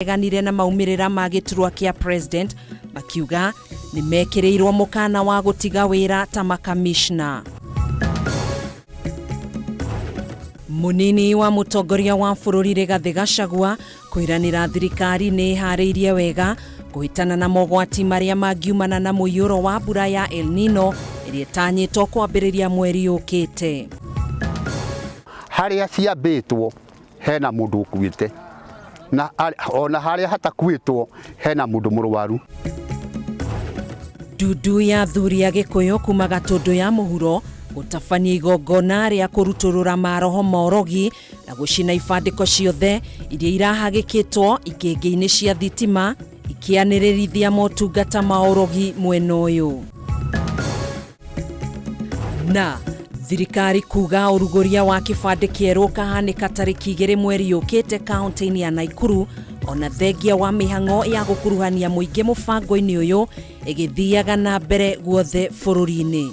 Mareganire na maumĩrĩra ma gĩturwa kĩa president makiuga nĩ mekĩrĩirwo mũkana wa gũtiga wĩra ta makamishna. Mũnini wa mũtongoria wa bũrũri Rigathĩ Gachagua kwĩranĩra thirikari nĩ ĩharĩirie wega kũhĩtana na mogwati marĩa mangiumana na mũiyũro wa mbura ya El Nino ĩrĩa ĩtanyĩtwo kwambĩrĩria mweri ũkĩte. Harĩa ciambĩtwo hena mũndũ ũkuĩte na ona harĩa hatakuĩtwo hena mũndũ mũrwaru. Ndundu ya athuri a Gĩkũyũ kuma Gatũndũ ya mũhuro gũtabania igongona rĩa kũrutũrũra maroho ma ũrogi na gũcina ibandĩko ciothe iria irahagĩkĩtwo ikĩngĩ-inĩ cia thitima ikĩanĩrĩrithia motungata ma ũrogi mwena ũyũ. Na thirikari kuga ũrugũria wa kĩbandĩ kĩerũ ũkahanĩka tarĩki 2 mweri ũkĩte kaunti-inĩ ya Naikuru, ona thengia wa mĩhang'o ya gũkuruhania mũingĩ mũbango-inĩ ũyũ ĩgĩthiaga na mbere guothe bũrũri-inĩ.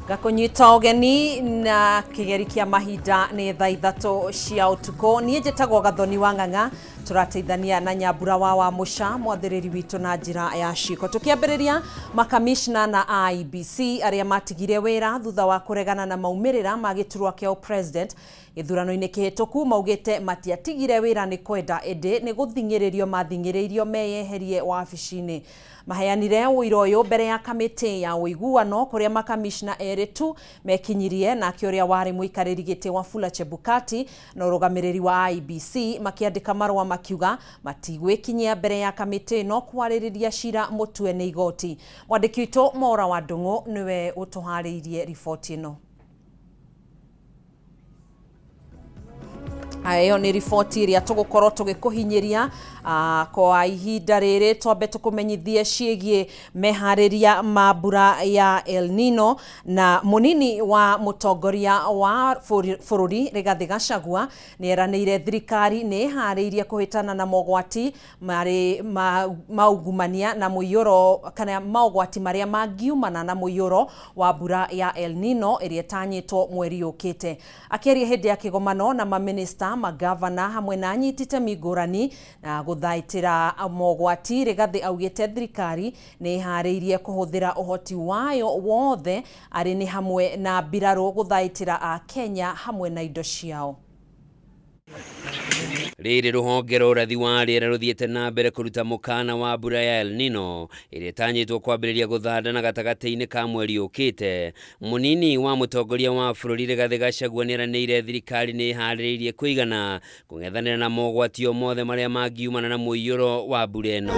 Ngakũnyita ũgeni na kĩgeri kĩa mahinda nĩ thaa 3 cia ũtukũ. Niĩ njĩtagwo Gathoni wa Ng'ang'a, tũrateithania na Nyambura wa Wamũca, mwathĩrĩri witũ na njĩra ya ciĩko. Tũkĩambĩrĩria, makamishna na IEBC arĩa matigire wĩra thutha wa kũregana na maumĩrĩra ma gĩturwa kĩa ũpresident gĩthurano-inĩ kĩhĩtũku maugĩte matiatigire wĩra nĩ kwenda ĩndĩ nĩ gũthing'ĩrĩrio mathing'ĩrĩirio meyeherie wabici-inĩ. Maheanire ũira ũyũ mbere ya kamĩtĩ ya ũiguano kũrĩa makamishna erĩ tu mekinyirie, nake ũrĩa warĩ mũikarĩri gĩtĩ Wafula Chebukati na ũrũgamĩrĩri wa IEBC makĩandĩka marũa makiuga matigwĩkinyia mbere ya kamĩtĩ ĩno kwarĩrĩria cira mũtue nĩ igoti. Mwandĩki witũ Maura wa Ndung'u nĩwe ũtũharĩirie riboti ĩno. Ĩyo nĩ riboti ĩrĩa tũgũkorwo tũgĩkũhinyĩria kwa ihinda rĩrĩ. Twambe tũkũmenyithie ciĩgiĩ meharĩria ma mbura ya El Nino, na mũnini wa mũtongoria wa bũrũri Rigathĩ Gachagua nĩ eranĩire thirikari nĩ ĩharĩirie kũhĩtana na mogwati marĩ maungumania na mũiyũro kana maũgwati marĩa mangiumana na mũiyũro wa mbura ya El Nino ĩrĩa ĩtanyĩtwo mweri ũkĩte. Akĩaria hĩndĩ ya kĩgomano na mamĩnĩsta, magavana hamwe na anyiti itemi ngũrani na gũthaitĩra mogwati, Rigathĩ augĩte thirikari nĩ ĩharĩirie kũhũthĩra ũhoti wayo wothe arĩ nĩ hamwe na mbirarũ gũthaitĩra Akenya hamwe na indo ciao. Rĩrĩ rũhonge rwa ũrathi wa rĩera rũthiĩte na mbere kũruta mũkana wa mbura ya El Nino ĩrĩa ĩtanyĩtwo kwambĩrĩria gũthandana gatagatĩ-inĩ ka mweri ũkĩte. Mũnini wa mũtongoria wa bũrũri Rigathĩ Gachagua nĩeranĩire thirikari nĩ ĩharĩrĩirie kũigana kũng'ethanĩra na mogwati o mothe marĩa mangiumana na mũiyũro wa mbura ĩno.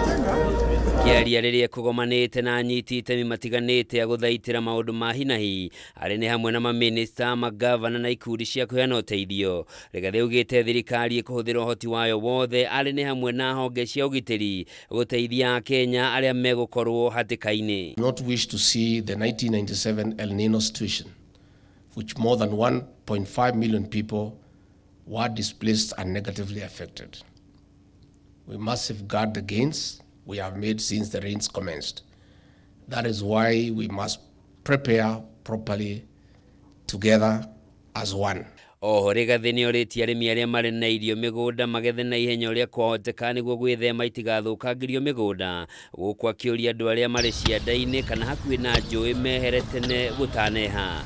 Akĩaria rĩrĩa ekũgomanĩte na anyiti itemi matiganĩte a gũthaitĩra maũndũ ma hinahi arĩa nĩ hamwe na mamĩnĩsta, magavana na ikundi cia kũheana ũteithio, Rigathĩ augĩte thirikari ĩkũhũthĩra ũhoti wayo wothe arĩ nĩ hamwe na honge cia ũgitĩri gũteithia Akenya arĩa megũkorwo hatĩka-inĩ. Not wish to see the 1997 El Nino situation, which more than 1.5 million people were displaced and negatively affected. We must safeguard the gains we have made since the rains commenced. That is why we must prepare properly together as one. Oho Rigathĩ nĩorĩtie arĩmi arĩa marĩ na irio mĩgũnda magethe na ihenya ũrĩa kwahoteka nĩguo gwĩthema itigathũkangĩrio mĩgũnda, gũkũ akĩũria andũ arĩa marĩ cianda-inĩ kana hakuhĩ na njũĩ mehere tene gũtaneha.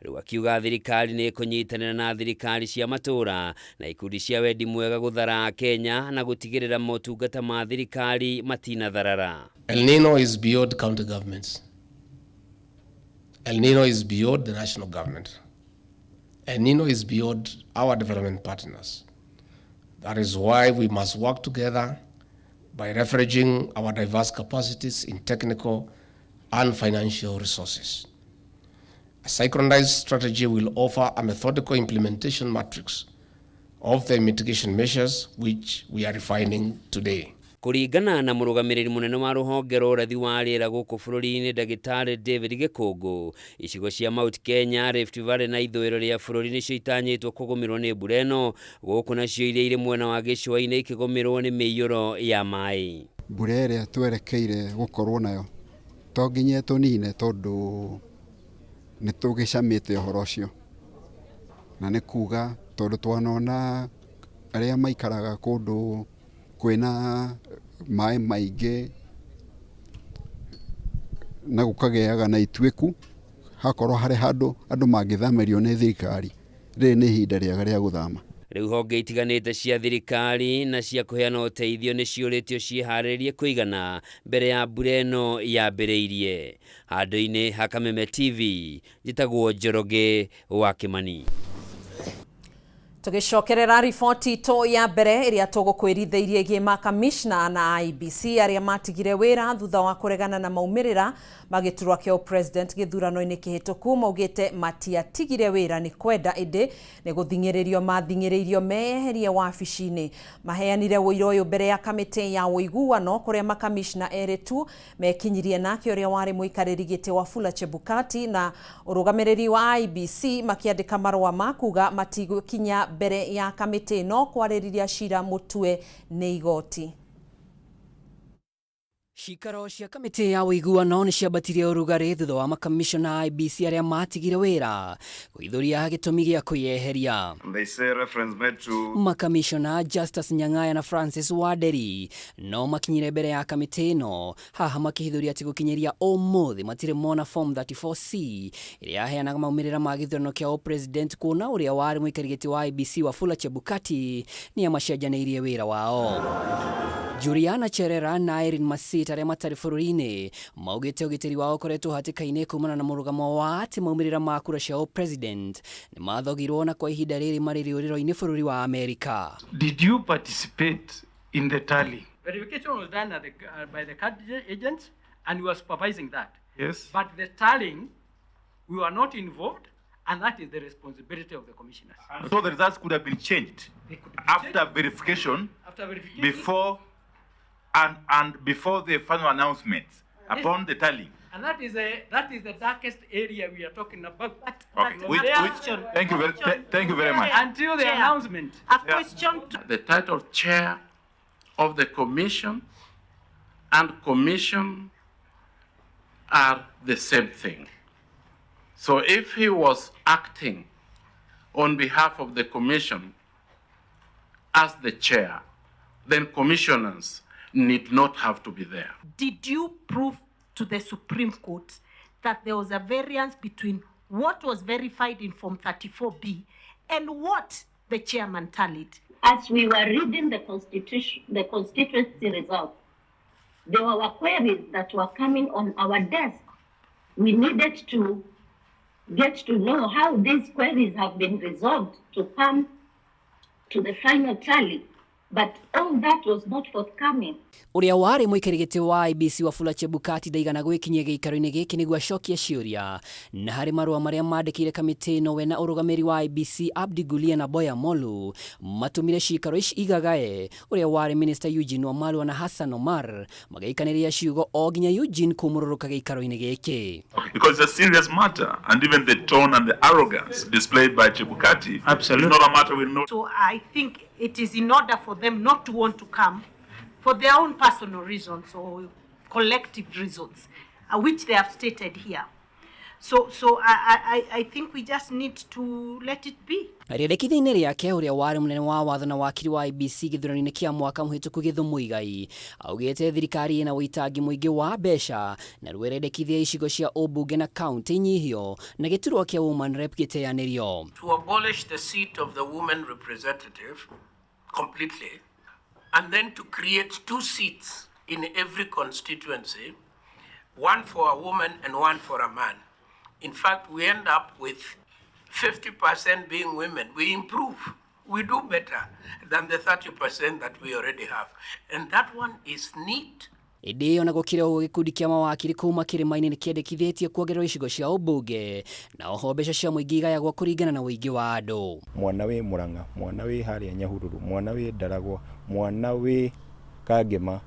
Rĩu akiuga thirikari nĩ ĩkũnyitanĩra na thirikari cia matũũra na ikundi cia wendi mwega gũthara Akenya na gũtigĩrĩra motungata ma thirikari matinatharara. El Nino is beyond county governments. El Nino is beyond the national government. El Nino is beyond our development partners. That is why we must work together by leveraging our diverse capacities in technical and financial resources. A synchronized strategy will offer a methodical implementation matrix of the mitigation measures which we are refining today. Kũringana na mũrũgamĩrĩri mũnene wa rũhonge rwa ũrathi wa rĩera gũkũ bũrũri-inĩ Ndagĩtarĩ David Gĩkũngũ, icigo cia Mount Kenya, Rift Valley na ithũĩro rĩa bũrũri nĩcio itanyĩtwo kũgũmĩrwo nĩ mbura ĩno, gũkũ nacio iria irĩ mwena wa gĩcũa-inĩ ikĩgũmĩrwo nĩ mĩiyũro ya maĩ. Mbura ĩrĩa twerekeire gũkorwo nayo to nginya ĩtũnine tondũ nĩ tũgĩcamĩte ũhoro ũcio, na nĩ kuga tondũ twanona arĩa maikaraga kũndũ kwĩna maĩ maingĩ na gũkagĩaga na ituĩku, hakorwo harĩ handũ andũ mangĩthamĩrio nĩ thirikari, rĩrĩ nĩ ihinda rĩega rĩa gũthama. Rĩu honge itiganĩte cia thirikari na cia kũheana ũteithio nĩ ciũrĩtio ciĩharĩrĩrie kũigana mbere ya mbura ĩno yambĩrĩirie. Handũ-inĩ ha Kameme TV, njĩtagwo Njoroge wa Kĩmani. Tugicokerera riboti itũ ya mbere ĩrĩa tũgũkwĩrithĩirie ĩgiĩ makamishna na IEBC arĩa matigire wĩra thutha wa kũregana na maumĩrĩra ma gĩturwa kĩa president gĩthurano-inĩ kĩhĩtũku maugĩte matiatigire wĩra nĩ kwenda ĩndĩ nĩ gũthing'ĩrĩrio mathing'ĩrĩirio meyeherie wabici-inĩ. Maheanire ũira ũyũ mbere ya kamĩtĩ ya ũiguano kũrĩa makamishna erĩ tu mekinyirie nake ũrĩa warĩ mũikarĩri gĩtĩ Wafula Chebukati na ũrũgamĩrĩri wa IEBC makĩandĩka marũa ma kuga matigũkinya mbere ya kamĩtĩ ĩno kwarĩrĩria cira mũtue nĩ igoti. Cikaro cia kamĩtĩ ya ũiguano nĩ ciambatirie ũrugarĩ thutha wa makamishona IEBC arĩa matigire wĩra kũhithũria gĩtũmi gĩa kwĩyeheria. They say reference made to Makamishona Justus Nyang'aya na Francis Wanderi no makinyire mbere ya kamĩtĩ ĩno haha makĩhithũria atĩ gũkinyĩria ũmũthĩ matirĩ mona form 34C ĩrĩa yaheanaga maumĩrĩra ma gĩthurano kĩa ũpresident kuona ũrĩa warĩ mũikarĩri gĩtĩ wa IEBC Wafula Chebukati nĩ amacenjanĩirie wĩra wao. Juliana Cherera na Irene Masit arĩa matarĩ bũrũri-inĩ maugĩte ũgitĩri wao ũkoretwo hatĩka-inĩ kumana na mũrũgamo wa atĩ maumĩrĩra ma kura cia ũpresident nĩ mathogirwo na kwa ihinda rĩrĩ marĩ rĩũrĩro-inĩ bũrũri wa Amerika. Did you participate in the tally? Verification was done at by the card agents, and we were supervising that. Yes. But the tallying, we were not involved, and that is the responsibility of the commissioners. And so the results could have been changed They could be after changed verification, after verification. before and before the final announcement upon the tallying. And that is the darkest area we are talking about. Okay. But Which, there- which, thank you very, thank you very much. Until the Chair. announcement. A question to The title chair of the commission and commission are the same thing. So if he was acting on behalf of the commission as the chair, then commissioners need not have to be there. Did you prove to the Supreme Court that there was a variance between what was verified in Form 34B and what the chairman tallied? As we were reading the constitution, the constituency results, there were queries that were coming on our desk. We needed to get to know how these queries have been resolved to come to the final tally. But all that was not forthcoming. Ũrĩa warĩ mũikarĩri gĩtĩ wa IEBC Wafula Chebukati ndaigana gwĩkinyia gĩikaro-inĩ gĩkĩ nĩguo acokie ciũria na harĩ marũa marĩa mandĩkĩire kamĩtĩ ĩno we na ũrũgamĩrĩri wa IEBC Abdi Gulia na Boya Molu matũmire cikaro ici igagae ũrĩa warĩ Minister Eugene Wamalwa na Hassan Omar magĩikanĩria ciugo o nginya Eugene kũmũrũrũka gĩikaro-inĩ gĩkĩ. Because it's a serious matter, and even the tone and the arrogance displayed by Chebukati Absolutely. is not a matter we know. So I think it is in order for them not to want to come for their own personal reasons or collective reasons, which they have stated here. So I think we just need to let it be. Rĩendekithia-inĩ rĩake ũrĩa warĩ mũnene wa watho na wakiri wa IEBC gĩthurano-inĩ kĩa mwaka mũhĩtũku Githu Muigai augĩte thirikari ĩna ũitangi mũingĩ wa mbeca na rĩu ĩrendekithia icigo cia ũmbunge na kaunti inyihio na gĩturwa kĩa woman rep gĩteanĩrio. To abolish the seat of the woman representative completely, and then to create 2 seats in every constituency, one for a woman and one for a man. In fact, we end up with 50% being women. We improve. We do better than the 30% that we already have. And that one is neat. Ĩndĩ ona gũkĩrĩ ũguo gĩkundi kĩa mawakiri kuma kĩrĩma-inĩ nĩ kĩendekithĩtie kuongererwo icigo cia ũmbunge na oho mbeca cia mũingĩ igayagwo kũringana na ũingĩ wa andũ. Mwana wĩ Murang'a, mwana wĩ harĩa Nyahururu, mwana wĩ Ndaragwa, mwana wĩ Kangema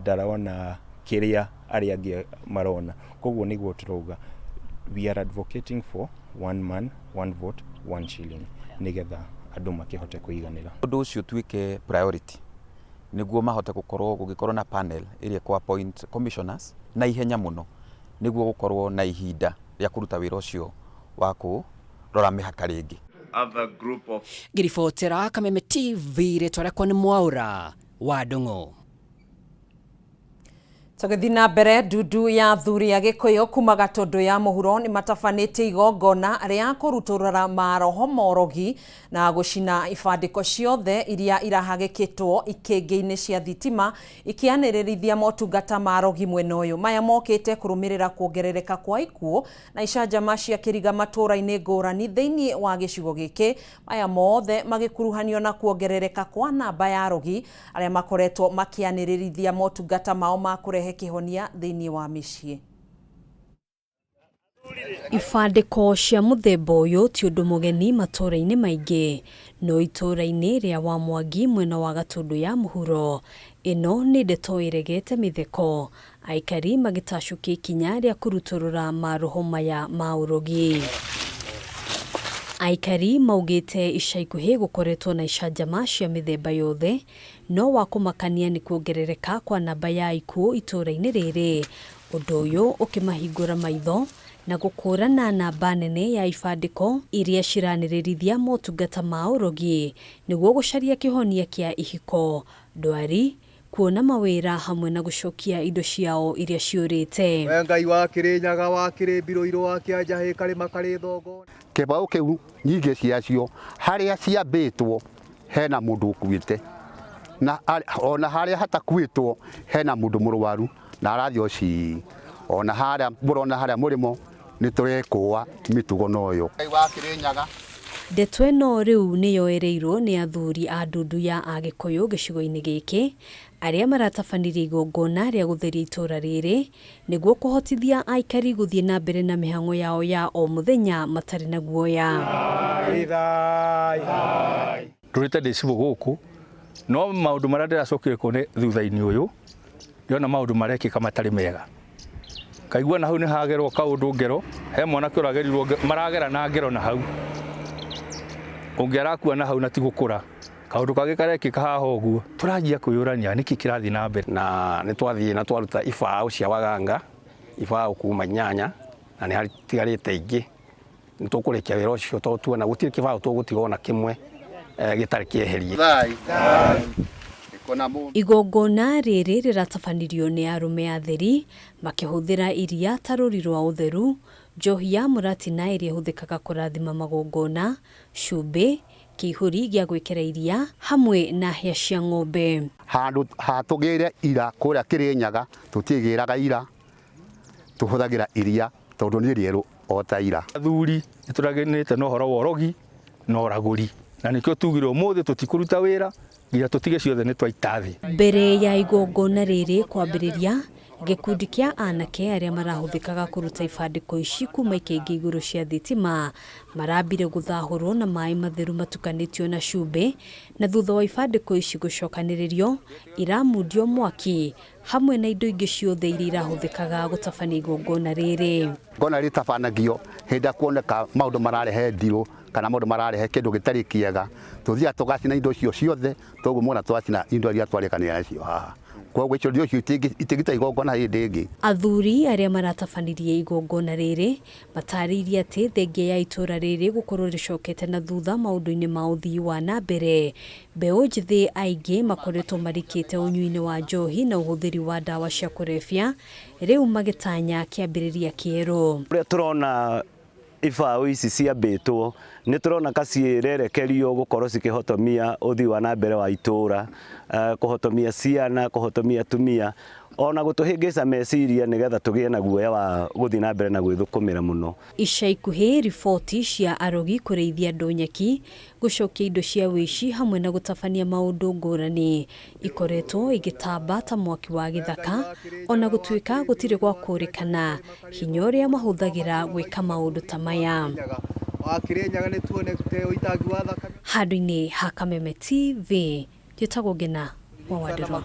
Ndarona kĩrĩa arĩa angĩ marona. Koguo nĩguo tũrauga we are advocating for one man, one vote, one shilling, nĩgetha andũ makĩhote kũiganĩra. Ũndũ ũcio ũtuĩke priority nĩguo mahote gũkorwo gũgĩkorwo na panel ĩrĩa ĩkũ appoint commissioners na ihenya mũno nĩguo gũkorwo na ihinda rĩa kũruta wĩra ũcio wa kũrora mĩhaka rĩngĩ. Other group of Ngĩribotera Kameme TV, rĩtwa rĩakwa nĩ Mwaũra wa Ndung'u. Tũgĩthiĩ na mbere, ndundu ya athuri a Gĩkũyũ kuma Gatũndũ ya mũhuro nĩ matabanĩtie igongona rĩa kũrutũrũra maroho morogi na gũcina ibandĩko ciothe iria irahagĩkĩtwo ikĩngĩ-inĩ cia thitima ikĩanĩrĩrithia motungata ma rogi mwena ũyũ. Maya mokĩte kũrũmĩrĩra kuongerereka kwa ikuũ na icanjama cia kĩriga matũũra-inĩ ngũrani thĩinĩ wa gĩcigo gĩkĩ. Maya mothe magĩkuruhanio na kuongerereka kwa namba ya arogi arĩa makoretwo makĩanĩrĩrithia motungata mao ma kũrehe kĩhonia thĩinĩ wa mĩciĩ. Ibandĩko cia mũthemba ũyũ ti ũndũ mũgeni matũũra-inĩ maingĩ, no itũũra-inĩ rĩa Wamwangi mwena wa Gatũndũ ya mũhuro, ĩno nĩ ndeto ĩregete mĩtheko, aikari magĩtacũkia ikinya rĩa kũrutũrũra maroho maya ma ũrogi. Aikari maugĩte ica ikuhĩ gũkoretwo na icanjama cia mĩthemba yothe, no wa kũmakania nĩ kuongerereka kwa namba ya ikuũ itũũra-inĩ rĩrĩ, ũndũ ũyũ ũkĩmahingũra maitho na gũkũrana namba nene ya ibandĩko iria ciranĩrĩrithia motungata ma ũrogi nĩguo gũcaria kĩhonia kĩa ihiko, ndwari, kuona mawĩra hamwe na gũcokia indo ciao iria ciũrĩte. We Ngai wa Kĩrĩnyaga wa Kĩrĩmbirũ wa Kĩanjahĩ karĩma karĩ thongo. Kĩbaũ kĩu nyingĩ ciacio harĩa ciambĩtwo hena mũndũ ũkuĩte, na ona harĩa hatakuĩtwo hena mũndũ mũrwaru na arathiĩ oci, ona harĩa mũrona harĩa mũrĩmo nĩ tũrekũa mĩtugo noyo. Ngai wa Kĩrĩnyaga. Ndeto ĩno rĩu nĩ yoereirwo nĩ athuri a ndundu ya Agĩkũyũ gĩcigo-inĩ gĩkĩ arĩa maratabanirie igongona rĩa gũtheria itũũra rĩrĩ nĩguo kũhotithia aikari gũthiĩ na mbere na mĩhang'o yao ya o mũthenya matarĩ na guoya. Ndũrĩte ndĩ cibũ gũkũ, no maũndũ marĩa ndĩracokire kuona thutha-inĩ ũyũ, ndĩrona maũndũ marekĩka matarĩ mega. Kaigua na hau nĩ hagerwo kaũndũ ngero, he mwanake ũragerirwo maragera na ngero na hau. Ũngĩ arakua na hau na ti gũkũra. Kaũndũ kangĩ karekĩka haha ũguo, tũranjia kwĩyũrania nĩkĩ kĩrathiĩ na mbere. Na nĩ twathiĩ na twaruta ibaũ cia waganga, ibaũ kuma 8, na nĩ hatigarĩte ingĩ. Nĩ tũkũrĩkia wĩra ũcio tondũ tuona gũtirĩ kĩbaũ tũgũtiga ona kĩmwe gĩtarĩ kĩeherie. Igongona rĩrĩ rĩratabanirio nĩ arũme atheri makĩhũthĩra iria ta rũri rwa ũtheru, njohi ya mũratina ĩrĩa ĩhũthĩkaga kũrathima magongona, cumbĩ, kĩihũri gĩa gwĩkĩra iria hamwe na hĩa cia ng'ombe. Handũ hatũgĩre ira kũrĩa Kĩrĩnyaga tũtigĩraga ira, tũhũthagĩra iria tondũ nĩ rĩerũ o ta ira. Athuri nĩ tũraganĩte na ũhoro wa ũrogi na ũragũri, na nĩkĩo tugire ũmũthĩ tũtikũruta wĩra nginya tũtige ciothe nĩ twaita thĩ. Mbere ya igongona rĩrĩ kwambĩrĩria, gĩkundi kĩa anake arĩa marahũthĩkaga kũruta ibandĩko ici kuma ikĩngĩ igũrũ cia thitima marambire gũthahũrwo na maĩ matheru matukanĩtio na cumbĩ, na thutha wa ibandĩko ici gũcokanĩrĩrio iramundio mwaki hamwe na indo ingĩ ciothe iria irahũthĩkaga gũtabania igongona rĩrĩ. Igongona rĩtabanagio hĩndĩ ĩrĩa kuoneka maũndũ mararehe ndirũ kana maũndũ mararehe kĩndũ gĩtarĩ kĩega, tũthiaga tũgacina indo icio ciothe, toguo muona twacina indo iria twarĩkanĩra nacio haha. Koguo icio indo icio itingĩta igongona hĩndĩ ĩngĩ. Athuri arĩa maratabanirie igongona rĩrĩ matarĩirie atĩ thengia ya itũũra rĩrĩ gũkorwo rĩcokete na thutha maũndũ-inĩ ma ũthii wa na mbere, mbeũ njĩthĩ aingĩ makoretwo marikĩte ũnyui-inĩ wa njohi na ũhũthĩri wa ndawa cia kũrebia, rĩu magĩtanya kĩambĩrĩria kĩerũ. Ũrĩa tũrona ibaũ ici ciambĩtwo nĩ tũrona ka ciĩrerekerio gũkorwo cikĩhotomia ũthii wa na mbere wa itũũra, kũhotomia ciana, kũhotomia atumia, ona gũtũhĩngĩca meciria nĩgetha tũgĩe na guoya wa gũthiĩ na mbere na gwĩthũkũmĩra mũno. Ica ikuhĩ riboti cia arogi kũrĩithia andũ nyeki, gũcokia indo cia wĩici hamwe na gũtabania maũndũ ngũrani ikoretwo igĩtamba ta mwaki wa gĩthaka, ona gũtuĩka gũtirĩ gwa kũrĩkana hinya ũrĩa mahũthagĩra gwĩka maũndũ ta maya. Handũ-inĩ ha Kameme TV, njĩtagwo Ngena wa Wanderwa.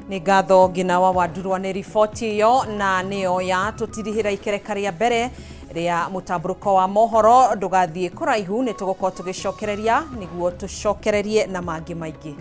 Nĩ ngatho ngina wa Wandurwa nĩ riboti ĩyo, na nĩyo ya tũtirihĩra ikereka rĩa mbere rĩa mũtambũrũko wa mohoro. Ndũgathiĩ kũraihu, nĩ tũgũkorwo tũgĩcokereria nĩguo tũcokererie na mangĩ maingĩ.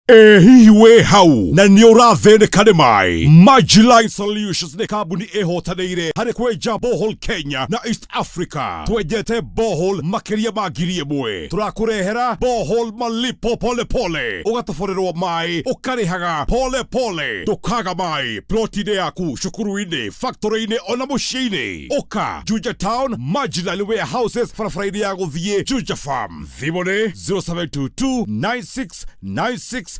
Ĩ hihi wĩ hau na nĩ ũrathĩnĩka nĩ maĩ? Majiline Solutions nĩ kambuni ĩhotanĩire harĩ kwenja borehole Kenya na East Africa. Twenjete borehole makĩria ma 1,000. Tũrakũrehera borehole malipo pole pole, ũgatoborerwo maĩ ũkarĩhaga pole pole, ndũkaga maĩ ploti-inĩ yaku, cukuru-inĩ, factory-inĩ ona mũciĩ-inĩ. Ũka Juja Town, Majiline Warehouses, barabara-inĩ ya gũthiĩ Juja Farm. Thimũ nĩ 0722 969682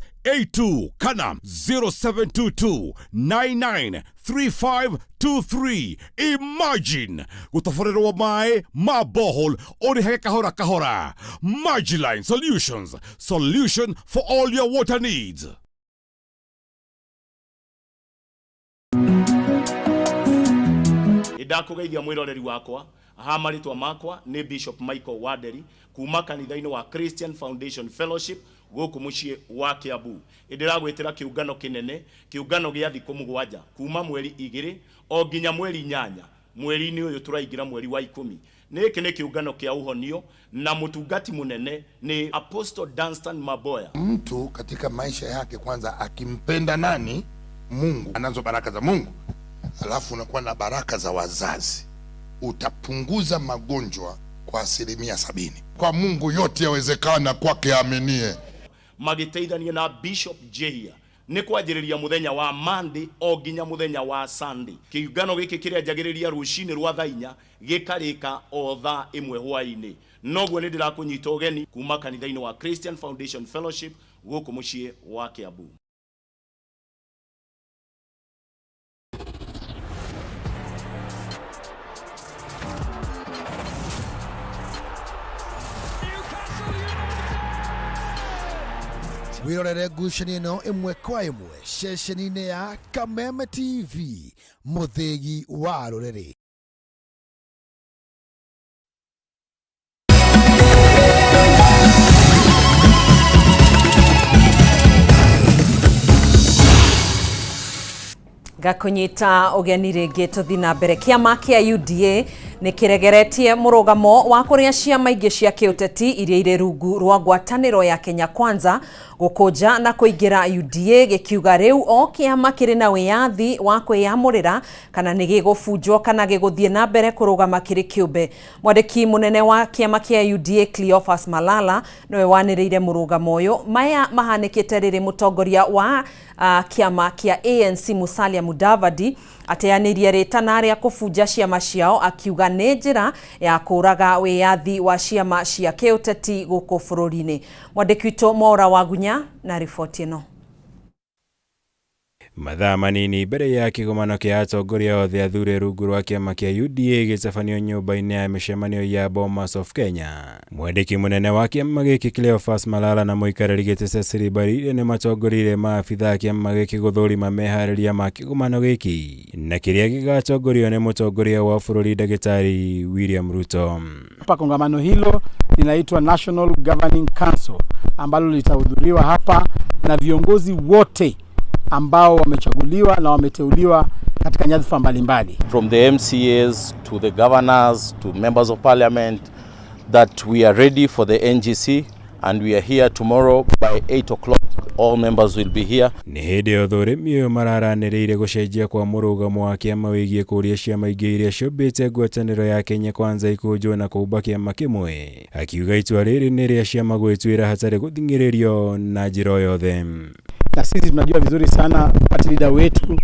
kana 0722 993523. Imagine gũtoborerwo maĩ ma borehole ũrĩhage kahora kahora. Majiline Solutions, solution for all your water needs. Ndakũgeithia mwĩroreri wakwa ha marĩtwa makwa nĩ Bishop Michael Wanderi kuma kanitha-inĩ wa Christian Foundation Fellowship gũkũ mũciĩ wa Kiambu. Ndĩragwĩtĩra kĩũngano kĩnene, kĩũngano gĩa thikũ 7 kuma mweri 2 o nginya mweri 8 mweri-inĩ ũyũ tũraingĩra mweri wa 10. Nĩkĩ nĩ kĩũngano kĩa ũhonio na mũtungati mũnene nĩ Apostle Dunstan Maboya. Mtu katika maisha yake kwanza akimpenda nani? Mungu, anazo baraka za Mungu, alafu unakuwa na baraka za wazazi, utapunguza magonjwa kwa 70%. Kwa Mungu yote yawezekana kwake aaminie. Magĩteithania na Bishop Jehia nĩ kwanjĩrĩria mũthenya wa Monday o nginya mũthenya wa Sunday. Kĩũngano gĩkĩ kĩrĩanjagĩrĩria rũcinĩ rwa thaa 4 gĩkarĩka o thaa 1 hwaĩ-inĩ. Noguo nĩ ndĩrakũnyita ũgeni kuma kanitha-inĩ wa Christian Foundation Fellowship gũkũ mũciĩ wa Kiambu. Wĩrorere ngucanio ĩno ĩmwe kwa ĩmwe ceceni-inĩ ya Kameme TV, mũthĩgi wa rũrĩrĩ. Ngakũnyita ũgeni rĩngĩ tũthi na mbere. Kĩama kĩa UDA nĩ kĩregeretie mũrũgamo wa kũrĩa ciama ingĩ cia kĩũteti iria irĩ rungu rwa ngwatanĩro ya Kenya Kwanza gũkũnja na kũingĩra UDA, gĩkiuga rĩu o kĩama kĩrĩ na wĩyathi wa kwĩyamũrĩra kana nĩ gĩgũbunjwo kana gĩgũthiĩ na mbere kũrũgama kĩrĩ kĩũmbe. Mwandĩki mũnene wa kĩama kĩa UDA Cleophas Malala nĩwe wanĩrĩire mũrũgamo ũyũ. Maya mahanĩkĩte rĩrĩ mũtongoria wa kĩama kĩa ANC Musalia Mudavadi ateanĩirie rĩtana rĩa kũbunja ciama ciao, akiuga nĩ njĩra ya kũraga wĩyathi wa ciama cia kĩũteti gũkũ bũrũri-inĩ. Mwandĩki witũ Mwaura Wagunya na riboti ĩno. Mathaa manini mbere ya kĩgomano kĩa atongoria othe athure rungu rwa kĩama kĩa UDA gĩtabanio nyũmba-inĩ ya mĩcemanio ya Bomas of Kenya, mwandĩki mũnene wa kĩama gĩkĩ Cleophas Malala na mũikarĩri gĩtĩ Cecily Mbarire nĩ matongoririe maabitha a kĩama gĩkĩ gũthũrima meharĩria ma kĩgomano gĩkĩ na kĩrĩa gĩgatongorio nĩ mũtongoria wa bũrũri Ndagĩtarĩ William Ruto. Hapa kongamano hilo linaitwa National Governing Council ambalo litahudhuriwa hapa na viongozi wote ambao wamechaguliwa na wameteuliwa katika nyadhifa mbalimbali. From the MCAs to the governors to members of parliament, that we are ready for the NGC and we are here tomorrow by 8 o'clock. All members will be here. Nĩ hĩndĩ ĩyo thũrĩmi ũyũ mararanĩrĩire gũcenjia kwa mũrũgamo wa kĩama wĩgiĩ kũũria ciama ingĩ iria ciũmbĩte ngwatanĩro ya Kenya Kwanza ikũnjwo na kũũmba kĩama kĩmwe, akiuga itua rĩrĩ nĩ rĩa ciama gwĩtuĩra hatarĩ gũthing'ĩrĩrio na njĩra o yothe. Na sisi tunajua vizuri sana party leader wetu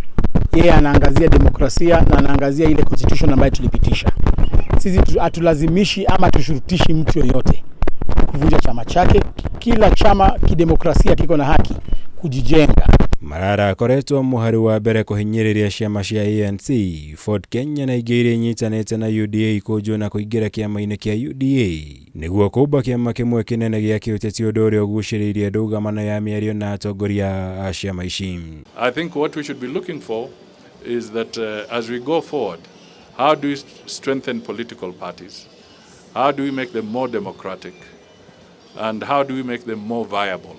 yeye anaangazia demokrasia na anaangazia ile constitution ambayo tulipitisha. Sisi hatulazimishi ama tushurutishi mtu yoyote. kuvunja chama chake. Kila chama kidemokrasia kiko na haki kujijenga. Malala akoretwo mũhari wa mbere kũhinyĩrĩria ciama cia ANC, Ford Kenya na ingĩ iria inyitanĩte na UDA ikũnjwo na kũingĩra kĩama-inĩ kĩa UDA nĩguo kũmba kĩama kĩmwe kĩnene gĩa kĩũteti ũndũ ũrĩa ũgucĩrĩirie ndũgamano ya mĩario na atongoria a ciama ici. I think what we should be looking for is that as we go forward, how do we strengthen political parties? How do we make them more democratic? And how do we make them more viable?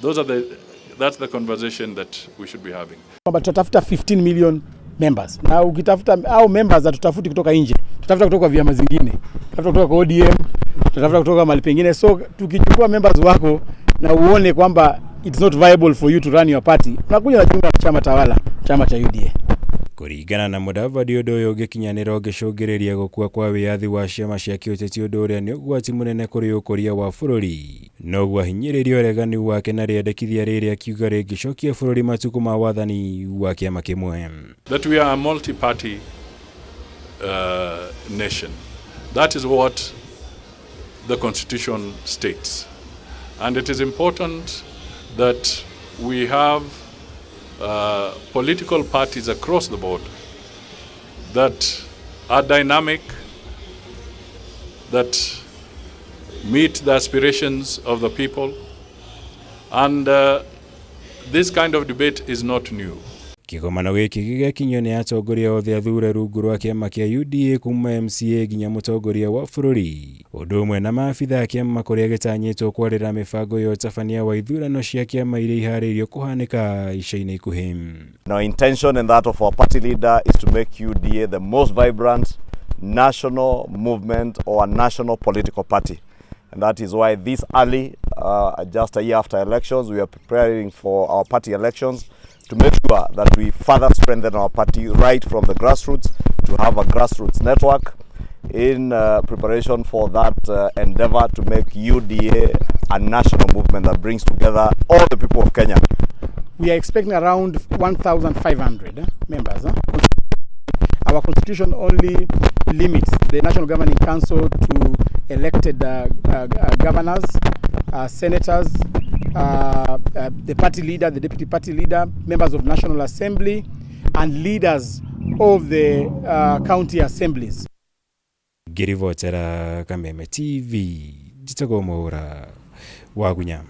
Those are the, that's the conversation that we should be having. Kwamba tutatafuta 15 million members, na ukitafuta au members hatutafuti kutoka nje, tutafuta kutoka vyama zingine, tutafuta kutoka kwa ODM, tutatafuta kutoka mahali pengine. So tukichukua members wako na uone kwamba it's not viable for you to run your party, unakuja unajiunga na chama tawala, chama cha UDA. Kũringana na Mudavadi, ũndũ ũyũ ũngĩkinyanĩra ũngĩcũngĩrĩria gũkua kwa wĩyathi wa ciama cia kĩũteti, ũndũ ũrĩa nĩ ũgwati mũnene kũrĩ ũkũria wa bũrũri. Noguo ahinyĩrĩria ũregani wake na rĩendekithia rĩrĩ akiuga rĩngĩcokia bũrũri matukũ ma wathani wa kĩama kĩmwe. That we are a multi-party nation. That is what the Constitution states. And it is important that we have political parties across the board that are dynamic, that meet the aspirations of the people. And this kind of debate is not new. Kĩgomano gĩkĩ gĩgakinyio nĩ atongoria othe athure rungu rwa kĩama kĩa UDA kuma MCA nginya mũtongoria wa bũrũri, ũndũ ũmwe na maabitha a kĩama, kũrĩa gĩtanyĩtwo kwarĩra mĩbango ya ũtabania wa ithurano cia kĩama iria iharĩirio kũhanĩka ica-inĩ ikuhĩ. Our intention and that of our party leader is to make UDA the most vibrant national movement or a national political party. And that is why this early, just a year after elections, we are preparing for our party elections to make sure that we further strengthen our party right from the grassroots, to have a grassroots network in preparation for that endeavor to make UDA a national movement that brings together all the people of Kenya. We are expecting around 1,500 members. Our constitution only limits the National Governing Council to elected governors, senators, the party leader, the deputy party leader, members of National Assembly, and leaders of the county assemblies. Ngĩribotera Kameme TV, njĩtagwo Mwaũra wa Gunya.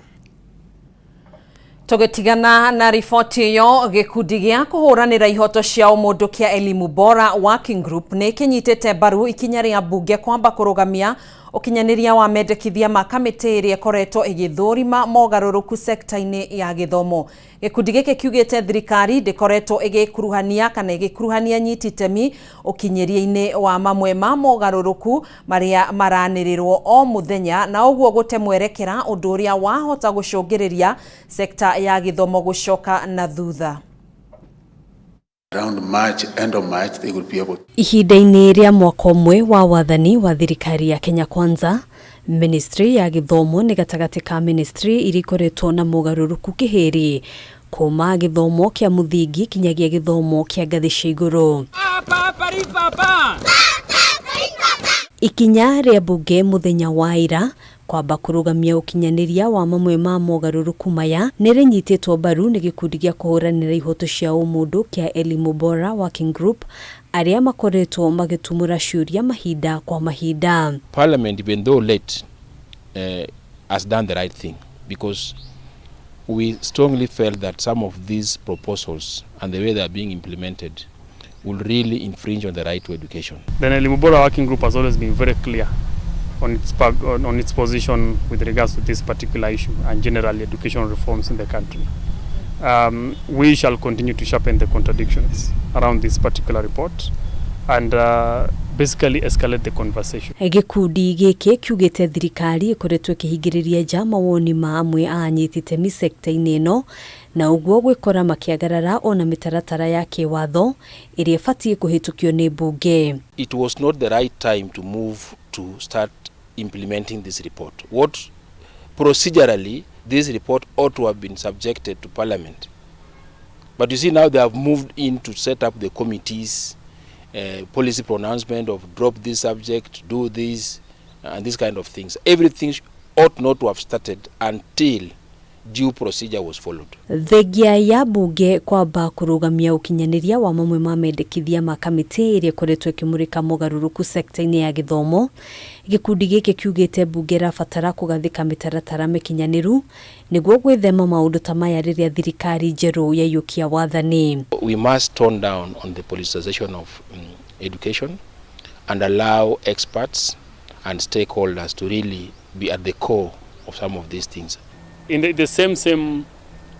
Tũgĩtigana na riboti ĩyo, gĩkundi gĩa kũhũranĩra ihoto cia ũmũndũ kĩa Elimu Bora Working Group nĩ kĩnyitĩte mbaru ikinya rĩa mbunge kwamba kũrũgamia ũkinyanĩria wa mendekithia ma kamĩtĩ ĩrĩa ĩkoretwo ĩgĩthũrima mogarũrũku sekta-inĩ ya gĩthomo. Gĩkundi gĩkĩ kiugĩte thirikari ndĩkoretwo ĩgĩkuruhania kana ĩgĩkuruhania nyiti itemi ũkinyĩria-inĩ wa mamwe ma mogarũrũku marĩa maranĩrĩrwo o mũthenya, na ũguo gũte mwerekera, ũndũ ũrĩa wahota gũcũngĩrĩria sekta ya gĩthomo gũcoka na thutha. Around March, end of March, they will be able. Ihinda-inĩ rĩa mwaka ũmwe wa wathani wa thirikari ya Kenya Kwanza, ministry ya gĩthomo nĩ gatagatĩ ka ministry iria ikoretwo na mogarũrũku kĩhĩri, kuma gĩthomo kĩa mũthingi kinyagia gĩthomo kĩa ngathĩ cia igũrũ. Ikinya rĩa mbunge mũthenya wa ira kwamba kũrũgamia ũkinyanĩria wa mamwe ma mogarũrũku maya nĩ rĩnyitĩtwo mbaru nĩ gĩkundi gĩa kũhũranĩra ihoto cia ũmũndũ kĩa Elimu Bora Working Group, arĩa makoretwo magĩtumũra ciũria mahinda kwa mahinda. Parliament, even though late, has done the right thing, because we strongly felt that some of these proposals and the way they are being implemented will really infringe on the right to education. The Elimu Bora Working Group has always been very clear on its position with regards to this particular issue and generally education reforms in the country. We shall continue to sharpen the contradictions around this particular report and basically escalate the conversation. Gĩkundi gĩkĩ kiugĩte thirikari ĩkoretwo ĩkĩhingĩrĩria nja mawoni ma amwe a anyiti itemi sekta-inĩ ĩno, na ũguo gwĩkora makĩagarara ona mĩtaratara ya kĩwatho ĩrĩa ĩbatiĩ kũhĩtũkio nĩ mbunge. It was not the right time to move to start implementing this report. What procedurally, this report ought to have been subjected to Parliament. But you see, now they have moved in to set up the committees, policy pronouncement of drop this subject, do this, and these kind of things. Everything ought not to have started until due procedure was followed. Thengia ya mbunge kwamba kũrũgamia ũkinyanĩria wa mamwe ma mendekithia ma kamĩtĩ ĩrĩa ĩkoretwo ĩkĩmũrĩka mogarũrũku sekta-inĩ ya gĩthomo, gĩkundi gĩkĩ kiugĩte mbunge ĩrabatara kũgathĩka mĩtaratara mĩkinyanĩru nĩguo gwĩthema maũndũ ta maya rĩrĩa thirikari njerũ yaiyũkia wathani. We must tone down on the politicization of education and allow experts and stakeholders to really be at the core of some of these things. In the same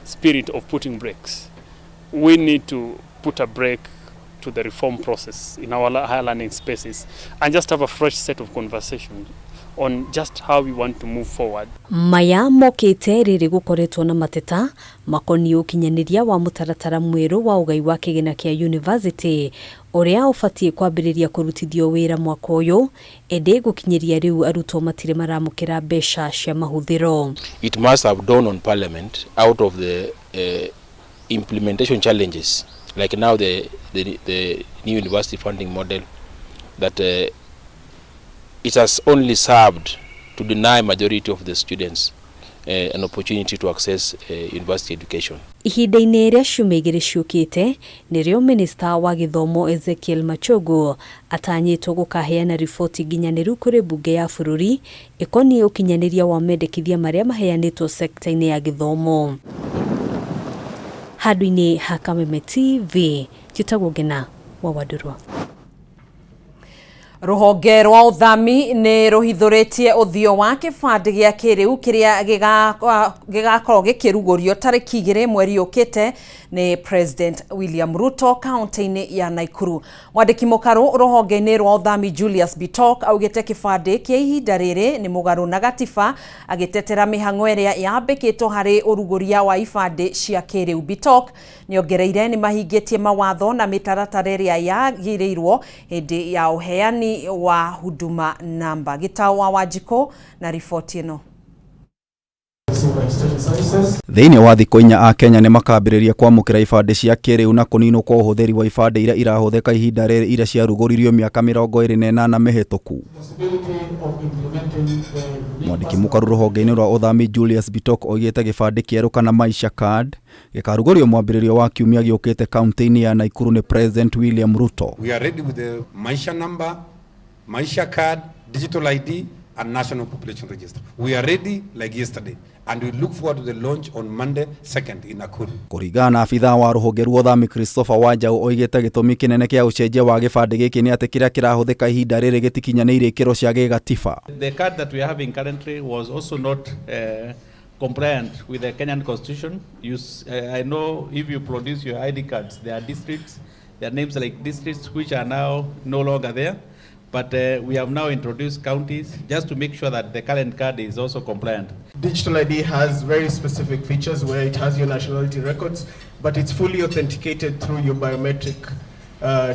spirit of putting brakes, we need to put a brake to the reform process in our higher learning spaces and just have a fresh set of conversations on just how we want to move forward. Maya mokĩte rĩrĩ gũkoretwo na mateta makoniĩ ũkinyanĩria wa mũtaratara mwerũ wa ũgai wa kĩgĩna kĩa university ũrĩa ũbatiĩ kwambĩrĩria kũrutithio wĩra mwaka ũyũ, ĩndĩ gũkinyĩria rĩu arutwo matirĩ maramũkĩra mbeca cia mahũthĩro. It must have dawned on Parliament out of the implementation challenges, like now the new university funding model, that it has only served to deny majority of the students an opportunity to access university education. Ihinda-inĩ rĩa ciumia igĩrĩ ciũkĩte nĩrĩo minista wa gĩthomo Ezekiel Machogu atanyĩtwo gũkaheana riboti nginyanĩru kũrĩ mbunge ya bũrũri ĩkoniĩ ũkinyanĩria wa mendekithia marĩa maheanĩtwo sekta-inĩ ya gĩthomo. Handũ-inĩ ha Kameme TV, njĩtagwo Ngena wa Wandũrwa. Rũhonge rwa ũthami nĩ rũhithũrĩtie ũthio wa kĩbandĩ gĩa kĩrĩu kĩrĩa gĩgakorwo gĩkĩrugũrio tarĩki 2 mweri ũkĩte nĩ President William Ruto kaunti-inĩ ya Nakuru. Mwandĩki mũkarũ rũhonge-inĩ rwa ũthami Julius Bitok augĩte kĩbandĩ kĩa ihinda rĩrĩ nĩ mũgarũ na gatiba, agĩtetera mĩhang'o ĩrĩa yambĩkĩtwo harĩ ũrugũria wa ibandĩ cia kĩrĩu. Bitok nĩongereire nĩ mahingĩtie mawatho na mĩtaratara ĩrĩa yagĩrĩirwo hĩndĩ ya ũheani wa Huduma Namba. Gitau wa Wanjikũ na riboti ĩno. Thĩinĩ wa thikũ 4 a Kenya nĩ makambĩrĩria kwamũkĩra ibandĩ cia kĩrĩu na kũninwo kwa ũhũthĩri wa ibandĩ iria irahũthĩka ihinda rĩrĩ iria ciarugũririo mĩaka 28 mĩhĩtũku. Mwandĩki mũkaru rũhonge-inĩ rwa ũthami Julius Bitok oigĩte gĩbandĩ kĩerũ kana Maisha Card gĩkarugũrio mwambĩrĩrio wa kiumia gĩũkĩte kaunti-inĩ ya Nakuru nĩ President William Ruto. We are ready with the Maisha number, Maisha card, digital ID and National Population Register. We are ready like yesterday and we look forward to the launch on Monday 2nd in Nakuru. Kũringana na abithaa wa rũhonge rwa ũthami Christopher Wanjau oigĩte gĩtũmi kĩnene kĩa ũcenjia wa gĩbandĩ gĩkĩ nĩ atĩ kĩrĩa kĩrahũthĩka ihinda rĩrĩ gĩtikinyanĩirie ikĩro cia gĩgatiba. The card that we are having currently was also not compliant with the Kenyan constitution. I know if you produce your ID cards, there are districts, there are names like districts which are now no longer there. But we have now introduced counties just to make sure that the current card is also compliant. Digital ID has very specific features where it has your nationality records, but it's fully authenticated through your biometric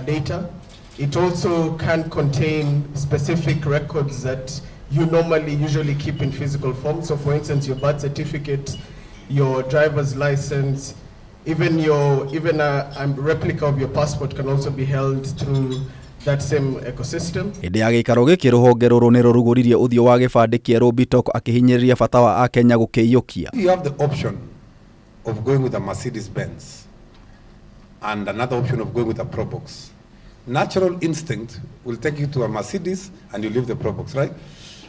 data. It also can contain specific records that you normally usually keep in physical form. So for instance, your birth certificate, your driver's license, even a replica of your passport can also be held through that same ecosystem. Hĩndĩ ya gĩikaro gĩkĩ rũhonge rũrũ nĩ rũrugũririe ũthiũ wa gĩbandĩ kĩerũ Bitok akĩhinyĩrĩria bata wa akenya gũkĩiyũkia. You have the option of going with a Mercedes Benz and another option of going with a Probox. Natural instinct will take you to a Mercedes and you leave the Probox, right?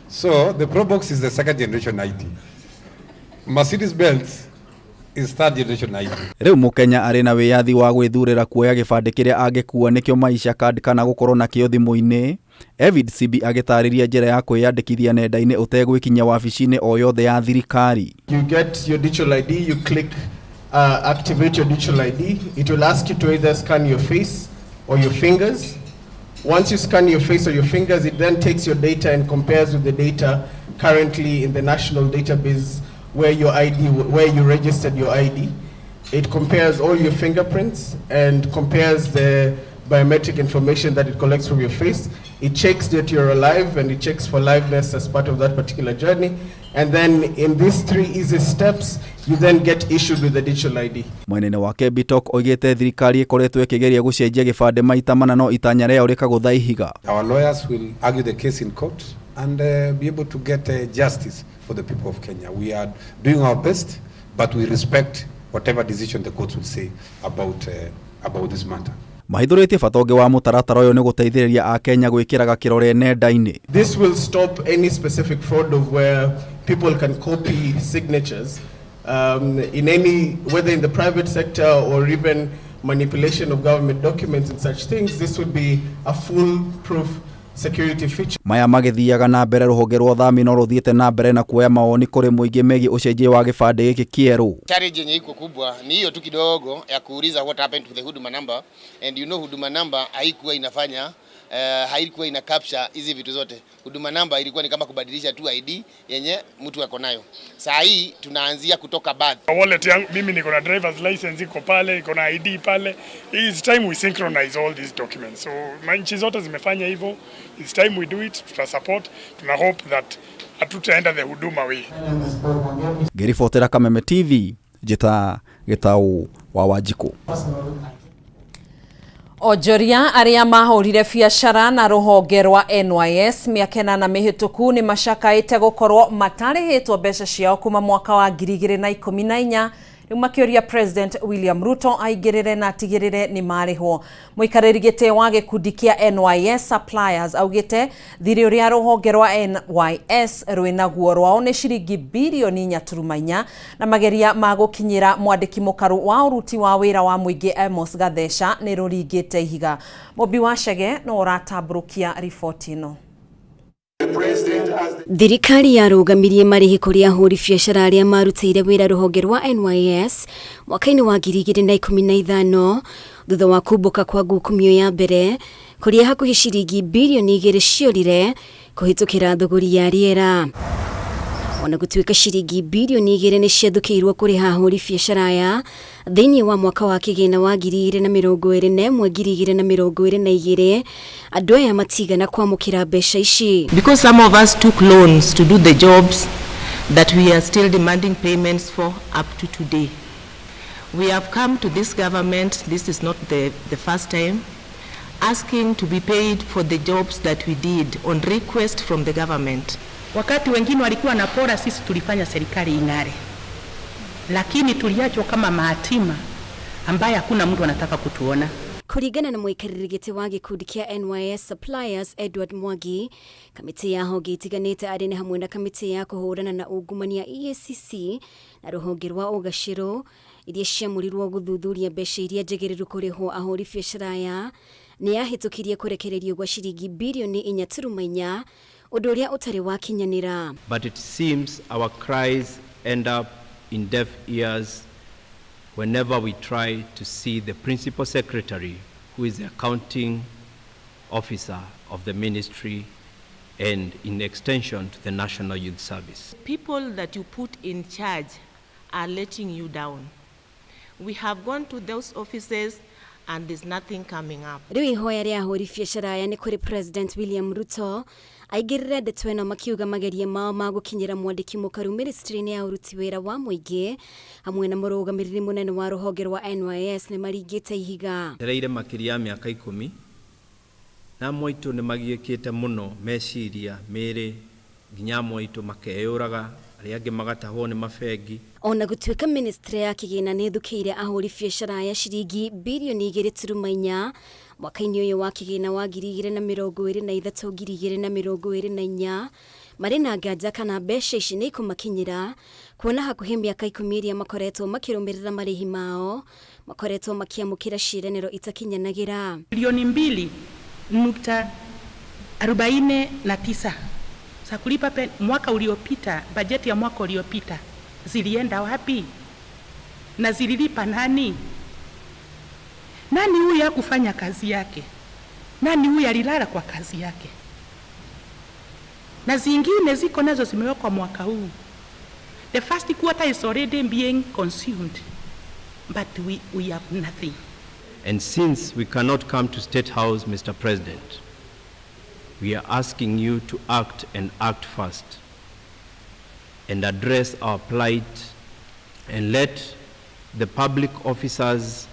So the Probox is the second generation ID. Mercedes Benz is third generation ID. Rĩu mũkenya arĩ na wĩyathi wa gwĩthurĩra kuoya gĩbandĩ kĩrĩa angĩkua nĩkĩo Maisha Card kana gũkorwo nakĩo thimũ-inĩ. Evid Sibi agĩtarĩria njĩra ya kwĩyandĩkithia nenda-inĩ ũtegwĩkinyia wabici-inĩ o yothe ya thirikari. You get your digital ID, you click activate your digital ID. It will ask you to either scan your face or your fingers. Once you scan your face or your fingers, it then takes your data and compares with the data currently in the national database where your ID, where you registered your ID. It compares all your fingerprints and compares the biometric information that it collects from your face. It checks that you're alive and it checks for liveness as part of that particular journey. And then in these three easy steps, you then get issued with the digital ID. Mwenene wake Bitok oigĩte thirikari ĩkoretwo ĩkĩgeria gũcenjia gĩbandĩ maita mana no itanya rĩao rĩkagũtha ihiga. Our lawyers will argue the case in court and be able to get justice for the people of Kenya. We are doing our best, but we respect whatever decision the courts will say about this matter. Mahithũrĩtie bata ũngĩ wa mũtaratara ũyũ nĩ gũteithĩrĩria akenya gwĩkĩraga kĩrore nenda-inĩ. This will stop any specific fraud of where people can copy signatures in any, whether in the private sector or even manipulation of government documents and such things. This would be a foolproof security feature. Maya magĩthiaga na mbere rũhonge rwa ũthami no rũthiĩte na mbere na kuoya mawoni kũrĩ mũingĩ megiĩ ũcenjia wa gĩbandĩ gĩkĩ kĩerũ. Challenge yenye iko kubwa ni hiyo tu kidogo ya kuuliza what happened to the Huduma number, and Huduma number haikuwa inafanya haikuwa ina capture hizi vitu zote. Huduma number ilikuwa ni kama kubadilisha tu ID yenye mtu ako nayo. Saa hii tunaanzia kutoka birth. Wallet yangu mimi niko na driver's license iko pale, iko na ID pale. It's time we synchronize all these documents. So nchi zote zimefanya hivyo. It's time we do it. Tuta support. Tuna hope that hatutaenda the Huduma way. Ngĩribotera Kameme TV njĩta Gĩtaũ wa Wanjikũ. Onjoria arĩa mahũrire biacara na rũhonge rwa NYS mĩaka ĩnana mĩhĩtũku nĩ macakaĩte gũkorwo matarĩhĩtwo mbeca ciao kuma mwaka wa 2014. Rĩu makĩũria President William Ruto aingĩrĩre na atigĩrĩre nĩ marĩhwo. Mũikarĩri gĩtĩ wa gĩkundi kĩa NYS Suppliers augĩte thirĩ ũrĩa rũhonge rwa NYS rwĩnaguo rwao nĩ ciringi birioni 4.4, na mageria ma gũkinyĩra mwandĩki mũkaru wa ũruti wa wĩra wa mũingĩ Amos Gatheca nĩ rũringĩte ihiga. Mũmbi wa Chege no ũratambũrũkia riboti ĩno. Thirikari yarũgamirie marĩhi kũrĩ ahũri biacara arĩa marutĩire wĩra rũhonge rwa NYS mwaka-inĩ wa 2015 thutha wa kumbũka kwa ngukumio ya mbere kũrĩa hakuhĩ ciringi birioni 2 ciorire kũhĩtũkĩra thũgũri ya rĩera. Ona gũtuĩka ciringi birioni 2 nĩ ciathũkĩirwo kũrĩha ahũri biacara aya thĩinĩ wa mwaka wa kĩgĩna wa 2021 2022, andũ aya matigana kwamũkĩra mbeca ici. Because some of us took loans to do the jobs that we are still demanding payments for up to today. We have come to this government, this is not the first time, asking to be paid for the jobs that we did on request from the government. Wakati wengine walikuwa na pora, sisi tulifanya serikali ing'are, lakini tuliachwa kama mahatima ambaye hakuna mtu anataka kutuona. Kũringana na mũikarĩri gĩtĩ wa gĩkundi kĩa NYS Suppliers Edward Mwangi, kamĩtĩ ya honge itiganĩte arĩ nĩ hamwe na kamĩtĩ ya kũhũrana na ungumania EACC na rũhonge rwa ũgacĩro iria ciamũrirwo gũthuthuria mbeca iria njagĩrĩru kũrĩhwo ahũri biacara aya nĩ yahĩtũkirie kũrekererio gwa ciringi birioni 4.4, ũndũ ũrĩa ũtarĩ wakinyanĩra. But it seems our cries end up in deaf ears whenever we try to see the principal secretary, who is the accounting officer of the ministry and in extension to the National Youth Service. People that you put in charge are letting you down. We have gone to those offices and there's nothing coming up. Rĩu ihoya rĩa ahũri biacara aya nĩ kũrĩ President William Ruto aingĩrĩre ndeto ĩno, makiuga mageria mao ma gũkinyĩra mwandĩki mũkaru ministry-inĩ ya ũruti wĩra wa mũingĩ hamwe na mũrũgamĩrĩri mũnene wa rũhonge rwa NYS nĩ maringĩte ihiga. Ereire makĩria ya mĩaka 10 na amwe aitũ nĩ magiĩkĩte mũno meciria mĩĩrĩ, nginya amwe aitũ makeyũraga, arĩa angĩ magatahwo nĩ mabengi. Ona gũtuĩka ministry ya kĩgĩna nĩ ĩthũkĩire ahũri biacara aya ciringi birioni 2.4 mwaka-inĩ ũyũ wa kĩgĩna wa 2023 2024, marĩ na nganja kana mbeca ici nĩ ikũmakinyĩra, kuona hakuhĩ mĩaka 10 ĩrĩa makoretwo makĩrũmĩrĩra marĩhi mao makoretwo makĩamũkĩra ciĩranĩro itakinyanagĩra. Bilioni 2.49 za kulipa mwaka uliopita, bajeti ya mwaka uliopita zilienda wapi? Na zililipa nani? Nani huyu hakufanya kazi yake? Nani huyu alilala kwa kazi yake? Na zingine ziko nazo zimewekwa mwaka huu. The first quarter is already being consumed, but we have nothing. And since we cannot come to State House, Mr. President, we are asking you to act and act fast and address our plight and let the public officers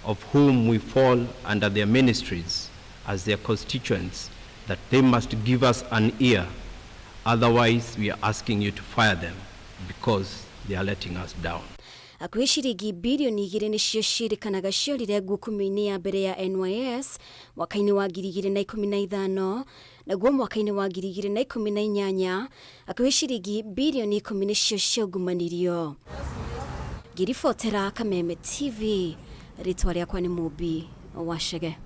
of whom we fall under their ministries as their constituents, that they must give us an ear Otherwise, we are asking you to fire them because they are letting us down. Hakuhĩ ciringi birioni 2 nĩcio ciĩrĩkanaga ciorire ngukumio-inĩ ya mbere ya NYS mwaka-inĩ wa 2015, naguo mwaka-inĩ wa 2018 hakuhĩ ciringi birioni 10 nĩcio ciaungumanirio. Ngĩribotera Kameme TV, rĩtwa rĩakwa nĩ Mũmbi wa Chege.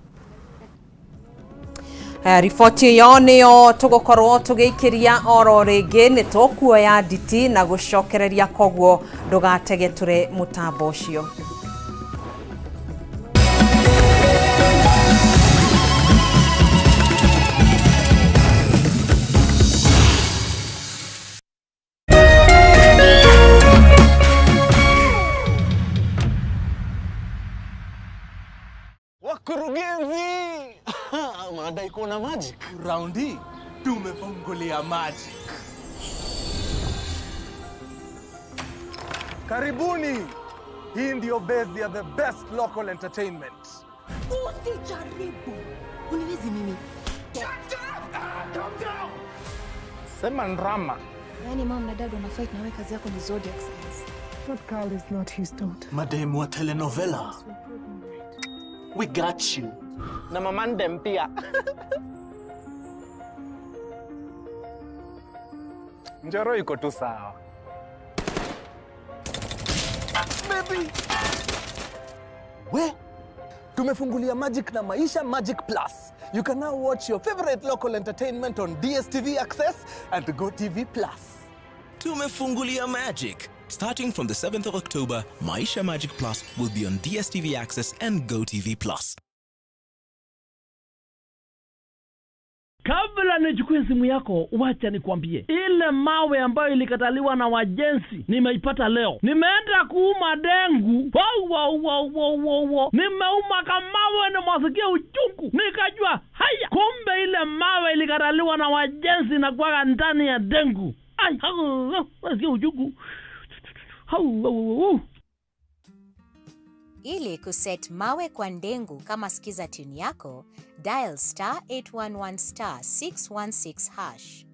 Riboti ĩyo nĩyo tũgũkorwo tũgĩikĩria oro rĩngĩ, nĩ tũkuoya nditi na gũcokereria, koguo ndũgategetũre mũtambo ũcio. Wakurugenzi, madai kuona magic. Round hii tumefungulia magic. Karibuni. Hii ndio base ya the best local entertainment. Usijaribu. Uniwezi mimi. Calm down. Sema ndrama. Yaani mom na dad wana fight na wewe kazi yako ni zodiac signs. That girl is not his daughter. Mademu wa telenovela. We got you. Na mamandem pia. Njoro iko tu sawa. Baby. We, tumefungulia Magic na Maisha Magic Plus. You can now watch your favorite local entertainment on DSTV Access and GoTV Plus. Tumefungulia Magic. Starting from the 7th of October, Maisha Magic Plus will be on DSTV Access and GoTV Plus. Kabla nichukue simu yako, wacha nikwambie, ile mawe ambayo ilikataliwa na wajenzi nimeipata leo. Nimeenda kuuma dengu, wow, wow, wow, wow, wow, wow. Nimeuma kamawe na mwasikia uchungu, nikajua haya, kumbe ile mawe ilikataliwa na wajenzi na kwaga ndani ya dengu. Ai, hau, nasikia uchungu. Hau, hau, hau. Ili kuset mawe kwa ndengu kama skiza tune yako, dial star 811 star 616 hash.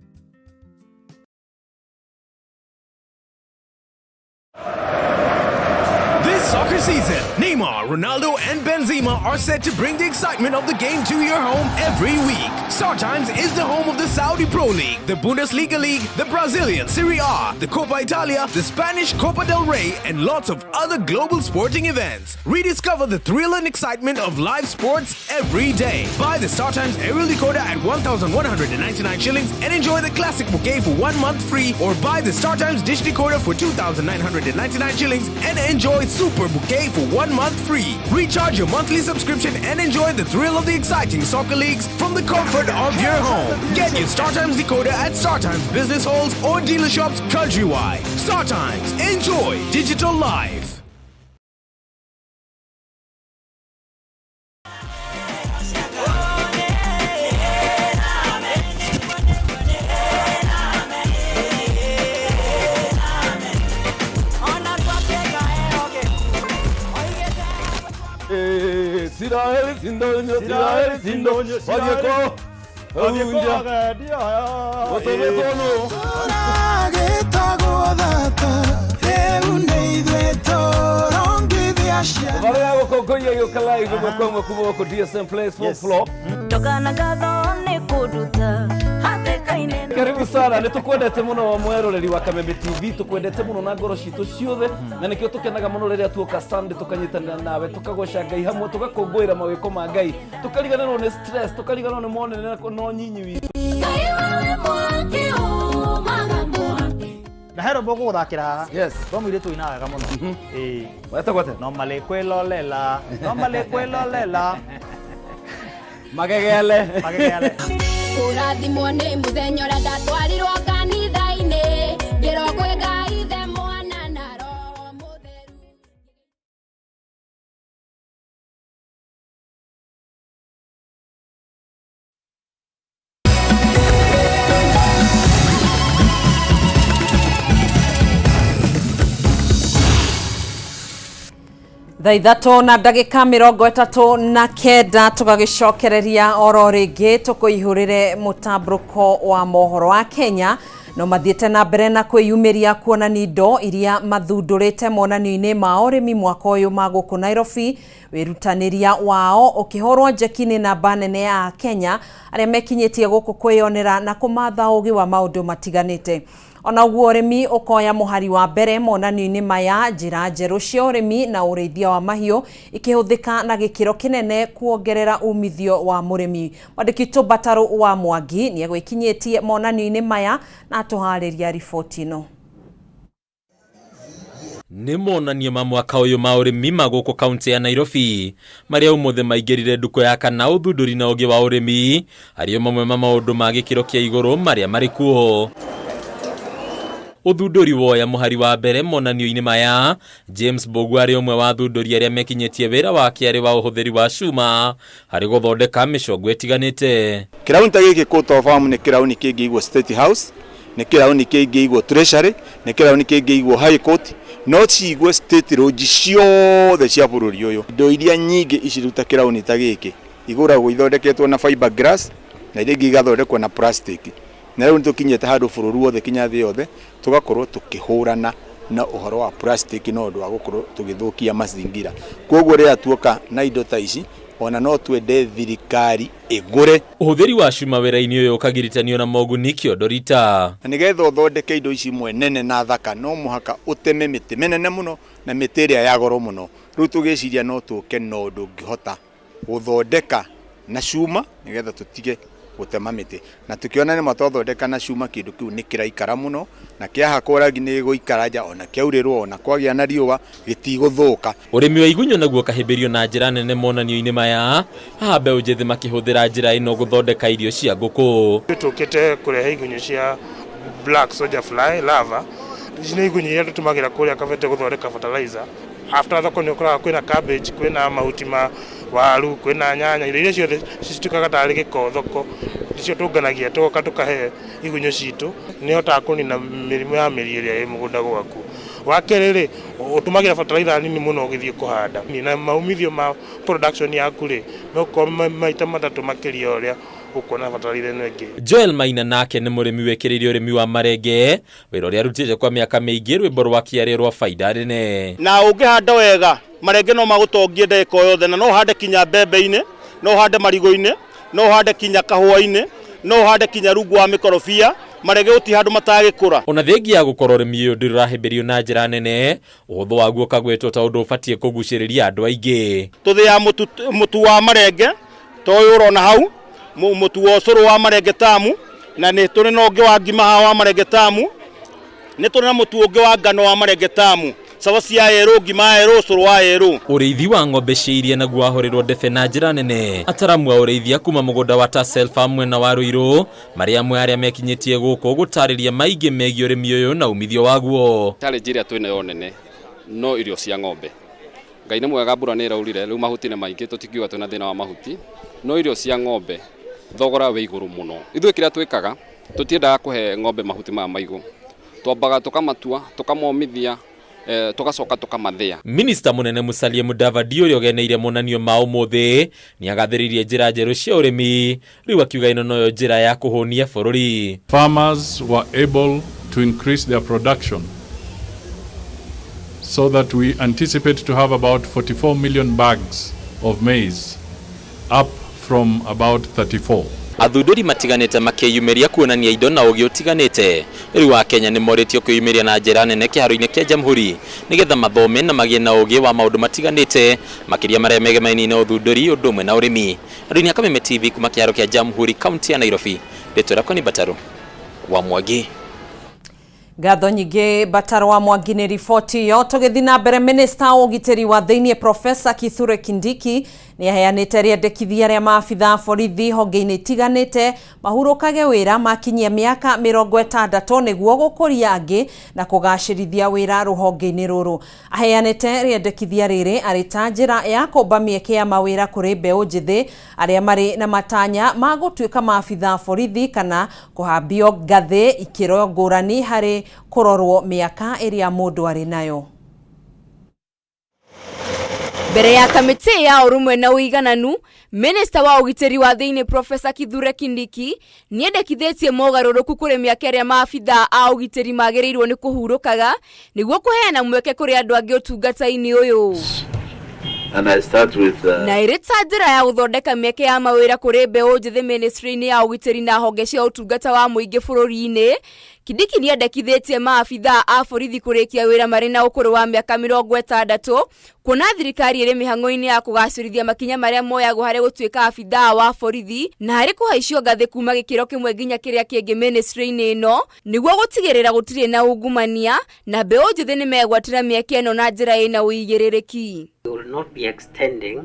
This soccer season, Neymar, Ronaldo, and Benzema are set to bring the excitement of the game to your home every week. StarTimes is the home of the Saudi Pro League, the Bundesliga League, the Brazilian Serie A, the Copa Italia, the Spanish Copa del Rey, and lots of other global sporting events. Rediscover the thrill and excitement of live sports every day. Buy the StarTimes aerial decoder at 1,199 shillings and enjoy the classic bouquet for 1 month free, or buy the StarTimes dish decoder for 2,999 shillings and enjoy Super Bouquet for 1 month free. Recharge your monthly subscription and enjoy the thrill of the exciting soccer leagues from the comfort of your home. Get your StarTimes decoder at StarTimes business halls or dealer shops countrywide. StarTimes, enjoy digital life. Isiraeli sindonyo, Isiraeli sindonyo, Wadieko, Unja, Otobekono. Tũragĩtagwo thata rĩu nĩ ithuĩ tũrongithia ciana. Barĩa gũkũngũiya gĩũka live ĩmwe kwa ĩmwe kuma gũkũ DSM Place fourth floor. Ndoka na ngatho nĩ kũnduta hatĩka-inĩ. Karibu sana, nĩ tũkwendete mũno mweroreri wa Kameme TV, tũkwendete mũno na ngoro citũ ciothe, na nĩkĩo tũkenaga mũno rĩrĩa tuoka Sunday tũkanyitanĩra nawe, tũkagoca Ngai hamwe, tũgakũngũĩra mawĩko ma Ngai, tũkariganĩrwo nĩ stress, tũkariganĩrwo nĩ monene na nyinyi witũ. Ngai wewe mwaki umaga mwaki. Na he rwĩmbo gũgũthakĩra haha. Yes. Rwa mũirĩtu ũinaga wega mũno. Ĩĩ. Wetagwo atĩa? No malĩkwĩlolela, no malĩkwĩlolela. Magegele. Magegele. Kũrathimwo nĩ mũthenya ũrĩa ndatwarirwo kanitha-inĩ, ngĩrwo kwĩ Ngai Ithe, Mwana na Roho Mũtheru. Thaa ithatũ na ndagĩka 39 tũgagĩcokereria oro rĩngĩ tũkũihũrĩre mũtambũrũko wa mohoro wa Kenya no mathiĩte na mbere na kwĩyumĩria kuonania indo iria mathundũrĩte monanio-inĩ ma ũrĩmi mwaka ũyũ ma gũkũ Nairobi. Wĩrutanĩria wao ũkĩhũrwo njeki nĩ namba nene ya Akenya arĩa mekinyĩtie gũkũ kwĩyonera na kũmatha ũgĩ wa maũndũ matiganĩte. Ona ũguo ũrĩmi ũkoya mũhari wa mbere monanio-inĩ maya, njĩra njerũ cia ũrĩmi na ũrĩithia wa mahiũ ikĩhũthĩka na gĩkĩro kĩnene kuongerera umithio wa mũrĩmi. Mwandĩki witũ Mbatarũ wa Mwangi nĩegwĩkinyĩtie monanio-inĩ maya na atũharĩria riboti ĩno. Nĩ monanio ma mwaka ũyũ ma ũrĩmi ma gũkũ kaunti ya Nairobi marĩa ũmũthĩ maingĩrire ndukũ ya kana ũthundũri na ũgĩ wa ũrĩmi arĩ o mamwe ma maũndũ ma gĩkĩro kĩa igũrũ marĩa marĩ kuo. Ũthundũri woya mũhari wa mbere monanio-inĩ maya, James Mbũgua arĩ ũmwe wa athundũri arĩa mekinyĩtie wĩra wake arĩ wa ũhũthĩri wa cuma harĩ gũthondeka mĩcongo ĩtiganĩte. Kĩrauni ta gĩkĩ Court of Arm nĩ kĩrauni kĩngĩigwo State House, nĩ kĩrauni kĩngĩigwo Treasury, nĩ kĩrauni kĩngĩigwo High Court, no cigwe State Lodge ciothe cia bũrũri ũyũ. Indo iria nyingĩ iciruta kĩrauni ta gĩkĩ igũragwo ithondeketwo na fiber glass na iria ingĩ igathondekwo na plastic. Na rĩu nĩ tũkinyĩte handũ bũrũri wothe kinya thĩ yothe tũgakorwo tũkĩhũrana na ũhoro wa plastic na ũndũ wa gũkorwo tũgĩthũkia mazingira. Kwoguo rĩrĩa tuoka na indo ta ici ona no twende thirikari ĩgũre. Ũhũthĩri wa cuma wĩra-inĩ ũyũ ũkagiritanio na moguni kĩondo rita. Na nĩgetha ũthondeke indo ici imwe nene na thaka no mũhaka ũteme mĩtĩ mĩnene mũno na mĩtĩ ĩrĩa ya goro mũno. Rĩu tũgĩciria no tũke na ũndũ ũngĩhota gũthondeka na cuma nĩgetha tũtige gũtema mĩtĩ. Na tũkĩona nĩma twathondeka na cuma kĩndũ kĩu nĩ kĩraikara mũno na kĩahakwo rangi nĩ gĩgũikara nja ona kĩaurĩrwo ona kwagĩa na riũa gĩtigũthũka. Ũrĩmi wa igunyũ naguo ũkahĩmbĩrio na njĩra nene monanio-inĩ maya, haha mbeũ njĩthĩ makĩhũthĩra njĩra ĩno gũthondeka irio cia ngũkũ. Tũkĩte kũrehe igunyũ cia black soldier fly larva. Ici nĩ igunyũ iria tũtũmagĩra kũrĩa Kabete gũthondeka fertilizer. After thoko nĩ ũkoraga kwĩna cabbage, kwĩna mahuti ma waru, kwĩna nyanya, indo iria ciothe cituĩkaga tarĩ gĩko thoko, nĩcio tũnganagia tũgoka tũkahe igunyũ citũ. Nĩ ĩhotaga kũnina mĩrimũ ya mĩri ĩrĩa ĩ mũgũnda gwaku. Wa kerĩ rĩ, ũtũmagĩra fertilizer nini mũno ũgĩthiĩ kũhanda na maumithio ma production yaku rĩ, megũkorwo me maita matatũ makĩria ũrĩa ũkuona fertilizer ĩno ĩngĩ. Joel Maina nake nĩ mũrĩmi wĩkĩrĩire ũrĩmi wa marenge, wĩra ũrĩa arutĩte kwa mĩaka mĩingĩ, rwĩmbo rwa kĩarĩ rwa baida nene. Na ũngĩhanda wega marenge no magũtongie ndagĩka o yothe, na no ũhande kinya mbembe-inĩ, no ũhande marigũ-inĩ, no ũhande kinya kahũa-inĩ, no ũhande kinya rungu wa mĩkorobia, marenge gũtirĩ handũ matagĩkũra. Ona thengia ya gũkorwo ũrĩmi ũyũ ndũrĩ ũrahĩmbĩrio na njĩra nene, ũhũthũ waguo ũkagwetwo ta ũndũ ũbatiĩ kũgucĩrĩria andũ aingĩ. Tũthĩaga mũtu, mũtu wa marenge ta ũyũ ũrona hau, mũtu wa ũcũrũ wa marenge tamu, na nĩ tũrĩ na ũngĩ wa ngima haha wa marenge tamu, nĩ tũrĩ na mũtu ũngĩ wa ngano wa marenge tamu, cabaci ya yerũ, ngima ya yerũ, ũcũrũ wa yerũ. Ũrĩithi wa ng'ombe cia iria naguo wahũrĩrwo ndebe na njĩra nene. Ataramu a ũrĩithia kuma mũgũnda wa Tassel Farm mwena wa Ruiru marĩ amwe arĩa mekinyĩtie gũkũ gũtarĩria maingĩ megiĩ ũrĩmi ũyũ na umithio waguo. Challenge ĩrĩa twĩ nayo nene no irio cia ng'ombe. Ngai nĩ mwega mbura nĩ ĩraurire rĩu mahuti nĩ maingĩ tũtingiuga twĩna thĩna wa mahuti, no irio cia ng'ombe thogora wĩ igũrũ mũno. Ithuĩ kĩrĩa twĩkaga tũtiendaga kũhe ng'ombe mahuti maya maigũ, twambaga tũkamatua, tũkamomithia, tũgacoka tũkamathĩa. Minista mũnene Musalia Mudavadi ũrĩa ũgeneire monanio ma ũmũthĩ nĩagathĩrĩirie njĩra njerũ cia ũrĩmi, rĩu akiuga ĩno noyo njĩra ya kũhũnia bũrũri. Farmers were able to increase their production so that we anticipate to have about 44 million bags of maize, up from about 34. Athundũri matiganĩte makĩyumĩria kuonania indo na ũgĩ ũtiganĩte. Rĩu Akenya nĩ morĩtio kwĩyumĩria na njĩra nene kĩharo-inĩ kĩa Jamhuri nĩgetha mathome na magĩe na ũgĩ wa maũndũ matiganĩte makĩria marĩa megemainie na ũthundũri ũndũ ũmwe na ũrĩmi. Andũ-inĩ a Kameme TV kuma kĩharo kĩa Jamhuri kaunti ya Nairobi, rĩtwa rĩakwa nĩ Mbatarũ wa Mwangi. Ngatho nyingĩ Mbataro wa Mwangi nĩ riboti ĩyo. Tũgĩthiĩ na mbere, minista wa ũgitĩri wa thĩinĩ Profesa Kithure Kindiki nĩ aheanĩte rĩendekithia rĩa maabitha a borithi honge-inĩ itiganĩte mahurũkage wĩra makinyia mĩaka 60 nĩguo gũkũria angĩ na kũgacĩrithia wĩra rũhonge-inĩ rũrũ. Aheanĩte rĩendekithia rĩrĩ arĩ ta njĩra ya kũmba mĩeke ya mawĩra kũrĩ mbeũ njĩthĩ arĩa marĩ na matanya ma gũtuĩka maabitha a borithi kana kũhambio ngathĩ ikĩro ngũrani harĩ kũrorwo mĩaka ĩrĩa mũndũ arĩ nayo. Mbere ya kamĩtĩ ya ũrũmwe na ũigananu, minista wa ũgitĩri wa thĩinĩ Profesa Kithure Kindiki nĩendekithĩtie mogarũrũku kũrĩ mĩaka ĩrĩa maabithaa a ũgitĩri magĩrĩirwo nĩ kũhurũkaga nĩguo kũheana mweke kũrĩ andũ angĩ ũtungata-inĩ ũyũ. And I start with Na ĩrĩ ta njĩra ya gũthondeka mĩeke ya mawĩra kũrĩ mbeũ njĩthĩ ministry-inĩ ya ũgitĩri na honge cia ũtungata wa mũingĩ bũrũri-inĩ, Kindiki nĩendekithĩtie maabithaa a borithi kũrĩkia wĩra marĩ na ũkũrũ wa mĩaka 60 kuona thirikari ĩrĩ mĩhang'o-inĩ ya kũgacĩrithia makinya marĩa moyagwo harĩ gũtuĩka abithaa wa borithi na harĩ kũhaicio ngathĩ kuma gĩkĩro kĩmwe nginya kĩrĩa kĩngĩ ministry-inĩ ĩno nĩguo gũtigĩrĩra gũtirĩ na ungumania na mbeũ njĩthĩ nĩmegwatĩra mĩeke ĩno na njĩra ĩna ũigĩrĩrĩki. We will not be extending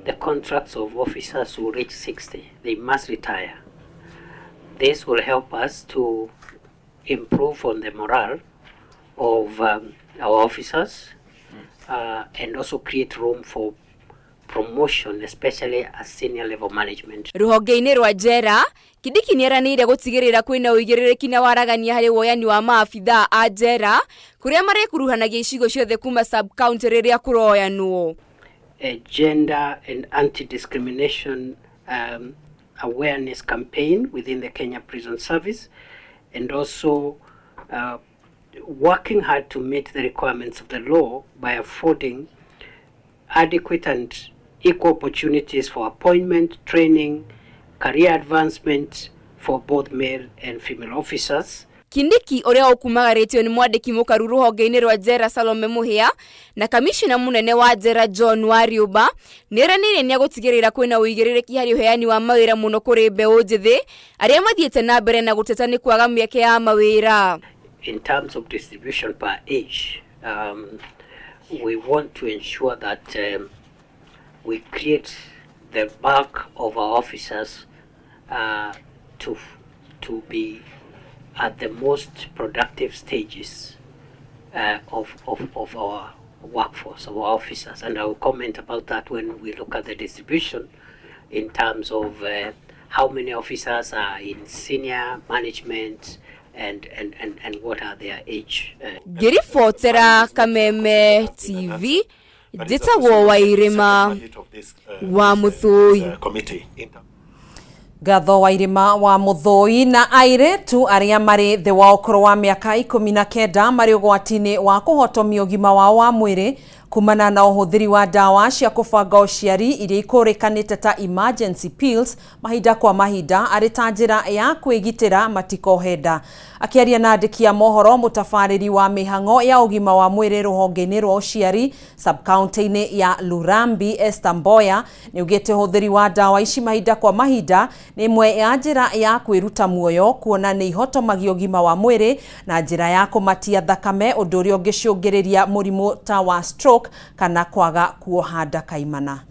the contracts of officers who reach 60. They must retire. This will help us to improve on the morale of our officers and also create room for promotion, especially at senior level management. Rũhonge-inĩ rwa njera, Kindiki nĩeranĩire gũtigĩrĩra kwĩna ũigĩrĩrĩki na waragania harĩ woyani wa maabithaa a njera kũrĩa marĩkuruhanagia icigo ciothe kuma sub-county rĩrĩa kũroyanwo. A gender and anti-discrimination awareness campaign within the Kenya Prison Service, and also working hard to meet the requirements of the law by affording adequate and equal opportunities for appointment, training, career advancement for both male and female officers. Kindiki ũrĩa ũkumagarĩtio nĩ mwandĩki mũkaru rũhonge-inĩ rwa njera Salome Mũhĩa na kamishina mũnene wa njera John Wariũmba nĩeranĩire nĩegũtigĩrĩra kwĩna ũigĩrĩrĩki harĩ ũheani wa mawĩra mũno kũrĩ mbeũ njĩthĩ arĩa mathiĩte na mbere na gũteta nĩ kwaga mĩeke ya mawĩra. In terms of distribution per age, we want to ensure that we create the bulk of our officers to be at the most productive stages of our workforce, of our officers. And I will comment about that when we look at the distribution in terms of how many officers are in senior management and what are their age. Ngĩribotera Kameme TV njĩtagwo Wairĩma wa Mũthũi. Ngatho Wairĩma wa Mũthũi. Na airĩtu arĩa marĩ thĩ wa ũkũrũ wa mĩaka 19 marĩ ũgwati-inĩ wa kũhotomia ũgima wao wa mwĩrĩ kumana na ũhũthĩri wa ndawa cia kũbanga ũciari iria ikũrĩkanĩte ta emergency pills mahinda kwa mahinda arĩ ta njĩra ya kwĩgitĩra matikohe nda. Akĩaria na andĩki a mohoro, mũtabarĩri wa mĩhang'o ya ũgima wa mwĩrĩ rũhonge-inĩ rwa ũciari sub-county-inĩ ya Lurambi, Esther Mboya, nĩ augĩte ũhũthĩri wa ndawa ici mahinda kwa mahinda nĩ ĩmwe ya njĩra ya kwĩruta muoyo, kuona nĩ ihotomagia ũgima wa mwĩrĩ na njĩra ya kũmatia thakame, ũndũ ũrĩa ũngĩcũngĩrĩria mũrimũ ta wa stroke kana kwaga kuoha nda kaimana.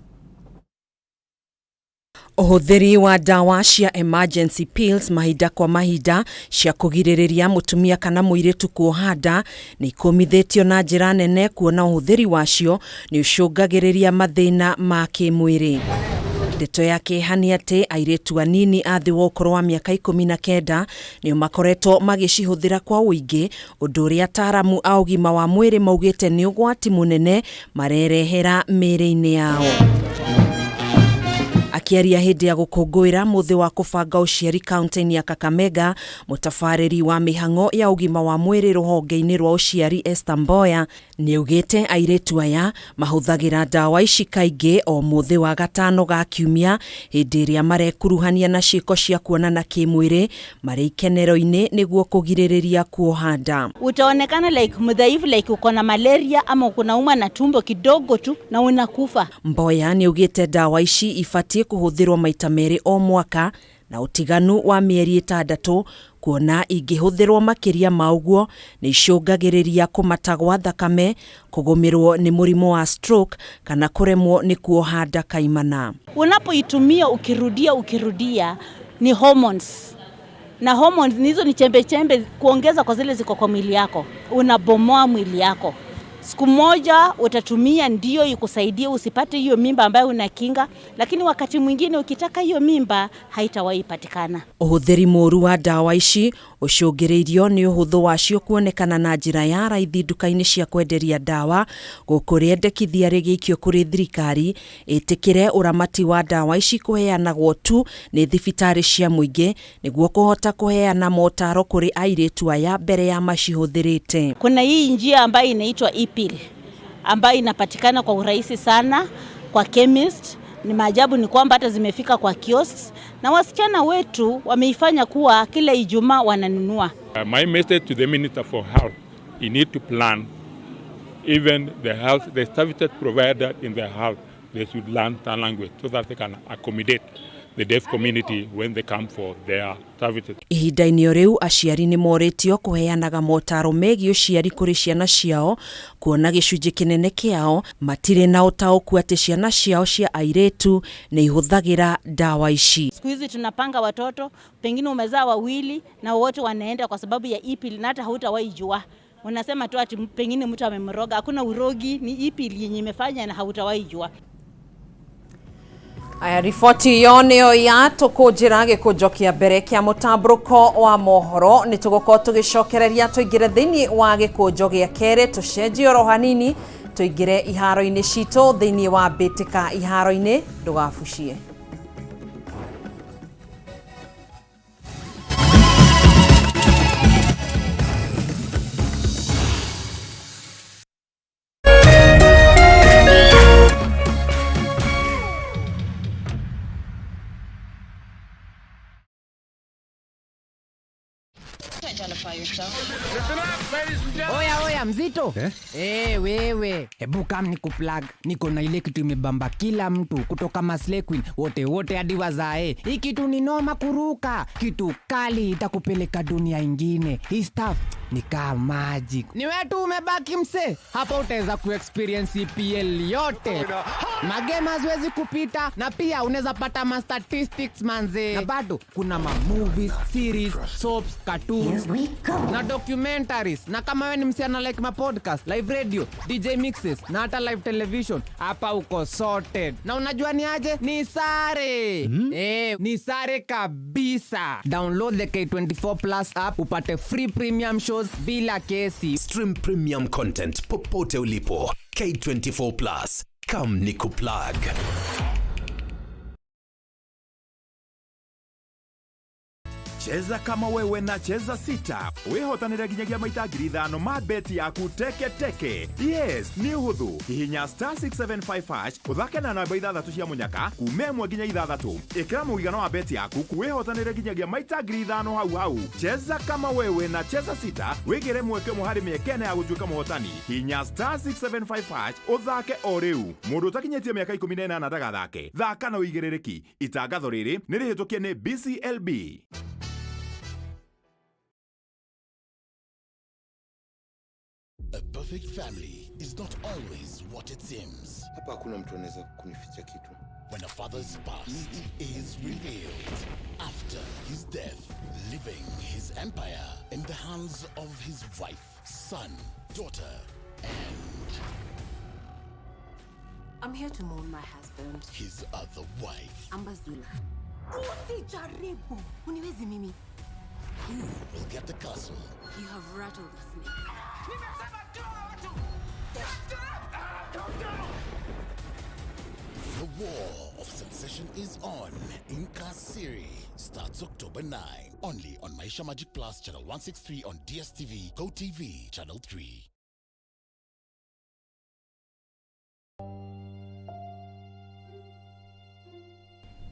Ũhũthĩri wa ndawa cia emergency pills mahinda kwa mahinda cia kũgirĩrĩria mũtumia kana mũirĩtu kuoha nda nĩ ikũmithĩtio na njĩra nene, kuona ũhũthĩri wacio nĩ ũcũngagĩrĩria mathĩna ma kĩmwĩrĩ. Ndeto ya kĩeha nĩ atĩ airĩtu anini a thĩ wa ũkũrũ wa mĩaka 19 nĩo makoretwo magĩcihũthĩra kwa ũingĩ, ũndũ ũrĩa ataaramu a ũgima wa mwĩrĩ maugĩte nĩ ũgwati mũnene marerehera mĩĩrĩ-inĩ yao. Akĩaria hĩndĩ ya gũkũngũĩra mũthĩ wa kũbanga ũciari kaunti-inĩ ya Kakamega, mũtabarĩri wa mĩhang'o ya ũgima wa mwĩrĩ rũhonge-inĩ rwa ũciari Esther Mboya nĩaugĩte airĩtu aya mahũthagĩra ndawa ici kaingĩ o mũthĩ wa gatano ga kiumia hĩndĩ ĩrĩa marekuruhania na ciĩko cia kuonana kĩmwĩrĩ marĩ ikenero-inĩ nĩguo kũgirĩrĩria kuoha nda. Utaonekana like mdhaifu, like uko na malaria ama unauma na tumbo kidogo tu na unakufa. Mboya nĩaugĩte ndawa ici ibatiĩ kũhũthĩrwo maita merĩ o mwaka na ũtiganu wa mĩeri 6, kuona ingĩhũthĩrwo makĩria ma ũguo nĩ icũngagĩrĩria kũmata gwa thakame, kũgũmĩrwo nĩ mũrimũ wa stroke kana kũremwo nĩ kuoha nda kaimana. Unapoitumia ukirudia ukirudia ni hormones, na hormones hizo ni chembe chembe kuongeza kwa zile ziko kwa mwili yako, unabomoa mwili yako. Siku moja utatumia ndio ikusaidie usipate hiyo mimba ambayo unakinga, lakini wakati mwingine ukitaka hiyo mimba haitawahi patikana. Ũhũthĩri mũũru wa ndawa ici ũcũngĩrĩirio nĩ ũhũthũ wacio kuonekana na njĩra ya raithi nduka-inĩ cia kwenderia ndawa, gũkũ rĩendekithia rĩgĩikio kũrĩ thirikari ĩtĩkĩre ũramati wa ndawa ici kũheanagwo tu nĩ thibitarĩ cia mũingĩ nĩguo kũhota kũheana motaro kũrĩ airĩtu aya mbere ya macihũthĩrĩte. Kuna hii njia ambayo inaitwa e-pill ambayo inapatikana kwa urahisi sana kwa chemist. Ni maajabu ni kwamba hata zimefika kwa kiosks, na wasichana wetu wameifanya kuwa kila Ijumaa wananunua. My message to the Minister for Health, he need to plan even the health, the services provided in the health, they should learn sign language so that they can accommodate the deaf community when they come for their services. Ihinda-inĩ o rĩu aciari nĩ morĩtio kũheanaga motaro megiĩ ũciari kũrĩ ciana ciao, kuona gĩcunjĩ kĩnene kĩao matirĩ na ũtaũku atĩ ciana ciao cia airĩtu nĩ ihũthagĩra ndawa ici. Siku hizi tunapanga watoto, pengine umezaa wawili na wote wanaenda kwa sababu ya e-pill, na hata hautawahi jua. Unasema tu ati pengine mtu amemroga. Hakuna urogi, ni e-pill yenye imefanya na hautawahi jua. Aya, riboti ĩyo nĩyo ya tũkũnjĩra gĩkũnjo kĩa mbere kĩa mũtambũrũko wa mohoro. Nĩ tũgũkorwo tũgĩcokereria tũingĩre thĩinĩ wa gĩkũnjo gĩa kerĩ, tũcenjie oro hanini tũingĩre iharo-inĩ citũ thĩinĩ wa mbĩtĩka iharo-inĩ. Ndũgabucie. Oya oya mzito eh? Eh, wewe hebu kam ni kuplug, niko na ile kitu imebamba kila mtu kutoka Maslay Queen wote wote hadi wazae. Hii kitu ni noma kuruka, kitu kali itakupeleka dunia ingine. Hii stuff ni kaa magic. Ni wewe tu umebaki mse, hapa utaweza kuexperience EPL yote, magame haziwezi kupita, na pia unaweza pata ma statistics manze, na bado kuna ma movies, series, soaps, cartoons na documentaries. Na kama wewe ni msichana like ma podcast, live radio, DJ mixes na hata live television, hapa uko sorted. Na unajua ni aje? Ni sare. Eh, ni sare kabisa. Download the K24 Plus app upate free premium shows bila kesi. Stream premium content popote ulipo. K24 Plus. Come nikuplug. Cheza kama wewe na Cheza Sita wihotanire nginyagia maita 5,000 ma beti yaku teke teke. Yes, nĩ ũhũthũ. Hihinya star 675 hash ũthake na namba ithathatũ cia mũnyaka kuma 1 nginya 6. Ĩkĩra mũigana wa beti yaku wĩhotanĩre nginyagia maita 5,000 hau hau. Cheza kama wewe na Cheza Sita wĩgĩre mweke ũmwe harĩ mĩeke ĩna ya gũtuĩka mũhotani. Hihinya star 675 hash ũthake o rĩu. Mũndũ ũtakinyĩtie mĩaka 18 ndagathake. Thaka na ũigĩrĩrĩki. Itangatho rĩrĩ nĩ rĩhĩtũkie nĩ BCLB. A perfect family is not always what it seems. Hapa hakuna mtu anaweza kunificha kitu. When a father's past is revealed after his death, leaving his empire in the hands of his wife, son, daughter, and I'm here to mourn my husband. his other wife. Ambazula. Usijaribu. Uniwezi mimi. Who will get the castle? You have rattled the snake. The War of Succession is on. Inkasiri starts October 9. Only on Maisha Magic Plus, Channel 163 on DSTV, Go TV, Channel 3.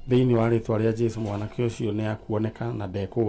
Thĩinĩ wa rĩtwa rĩa Jesu mwanake ũcio nĩ akuoneka na ndekũũra.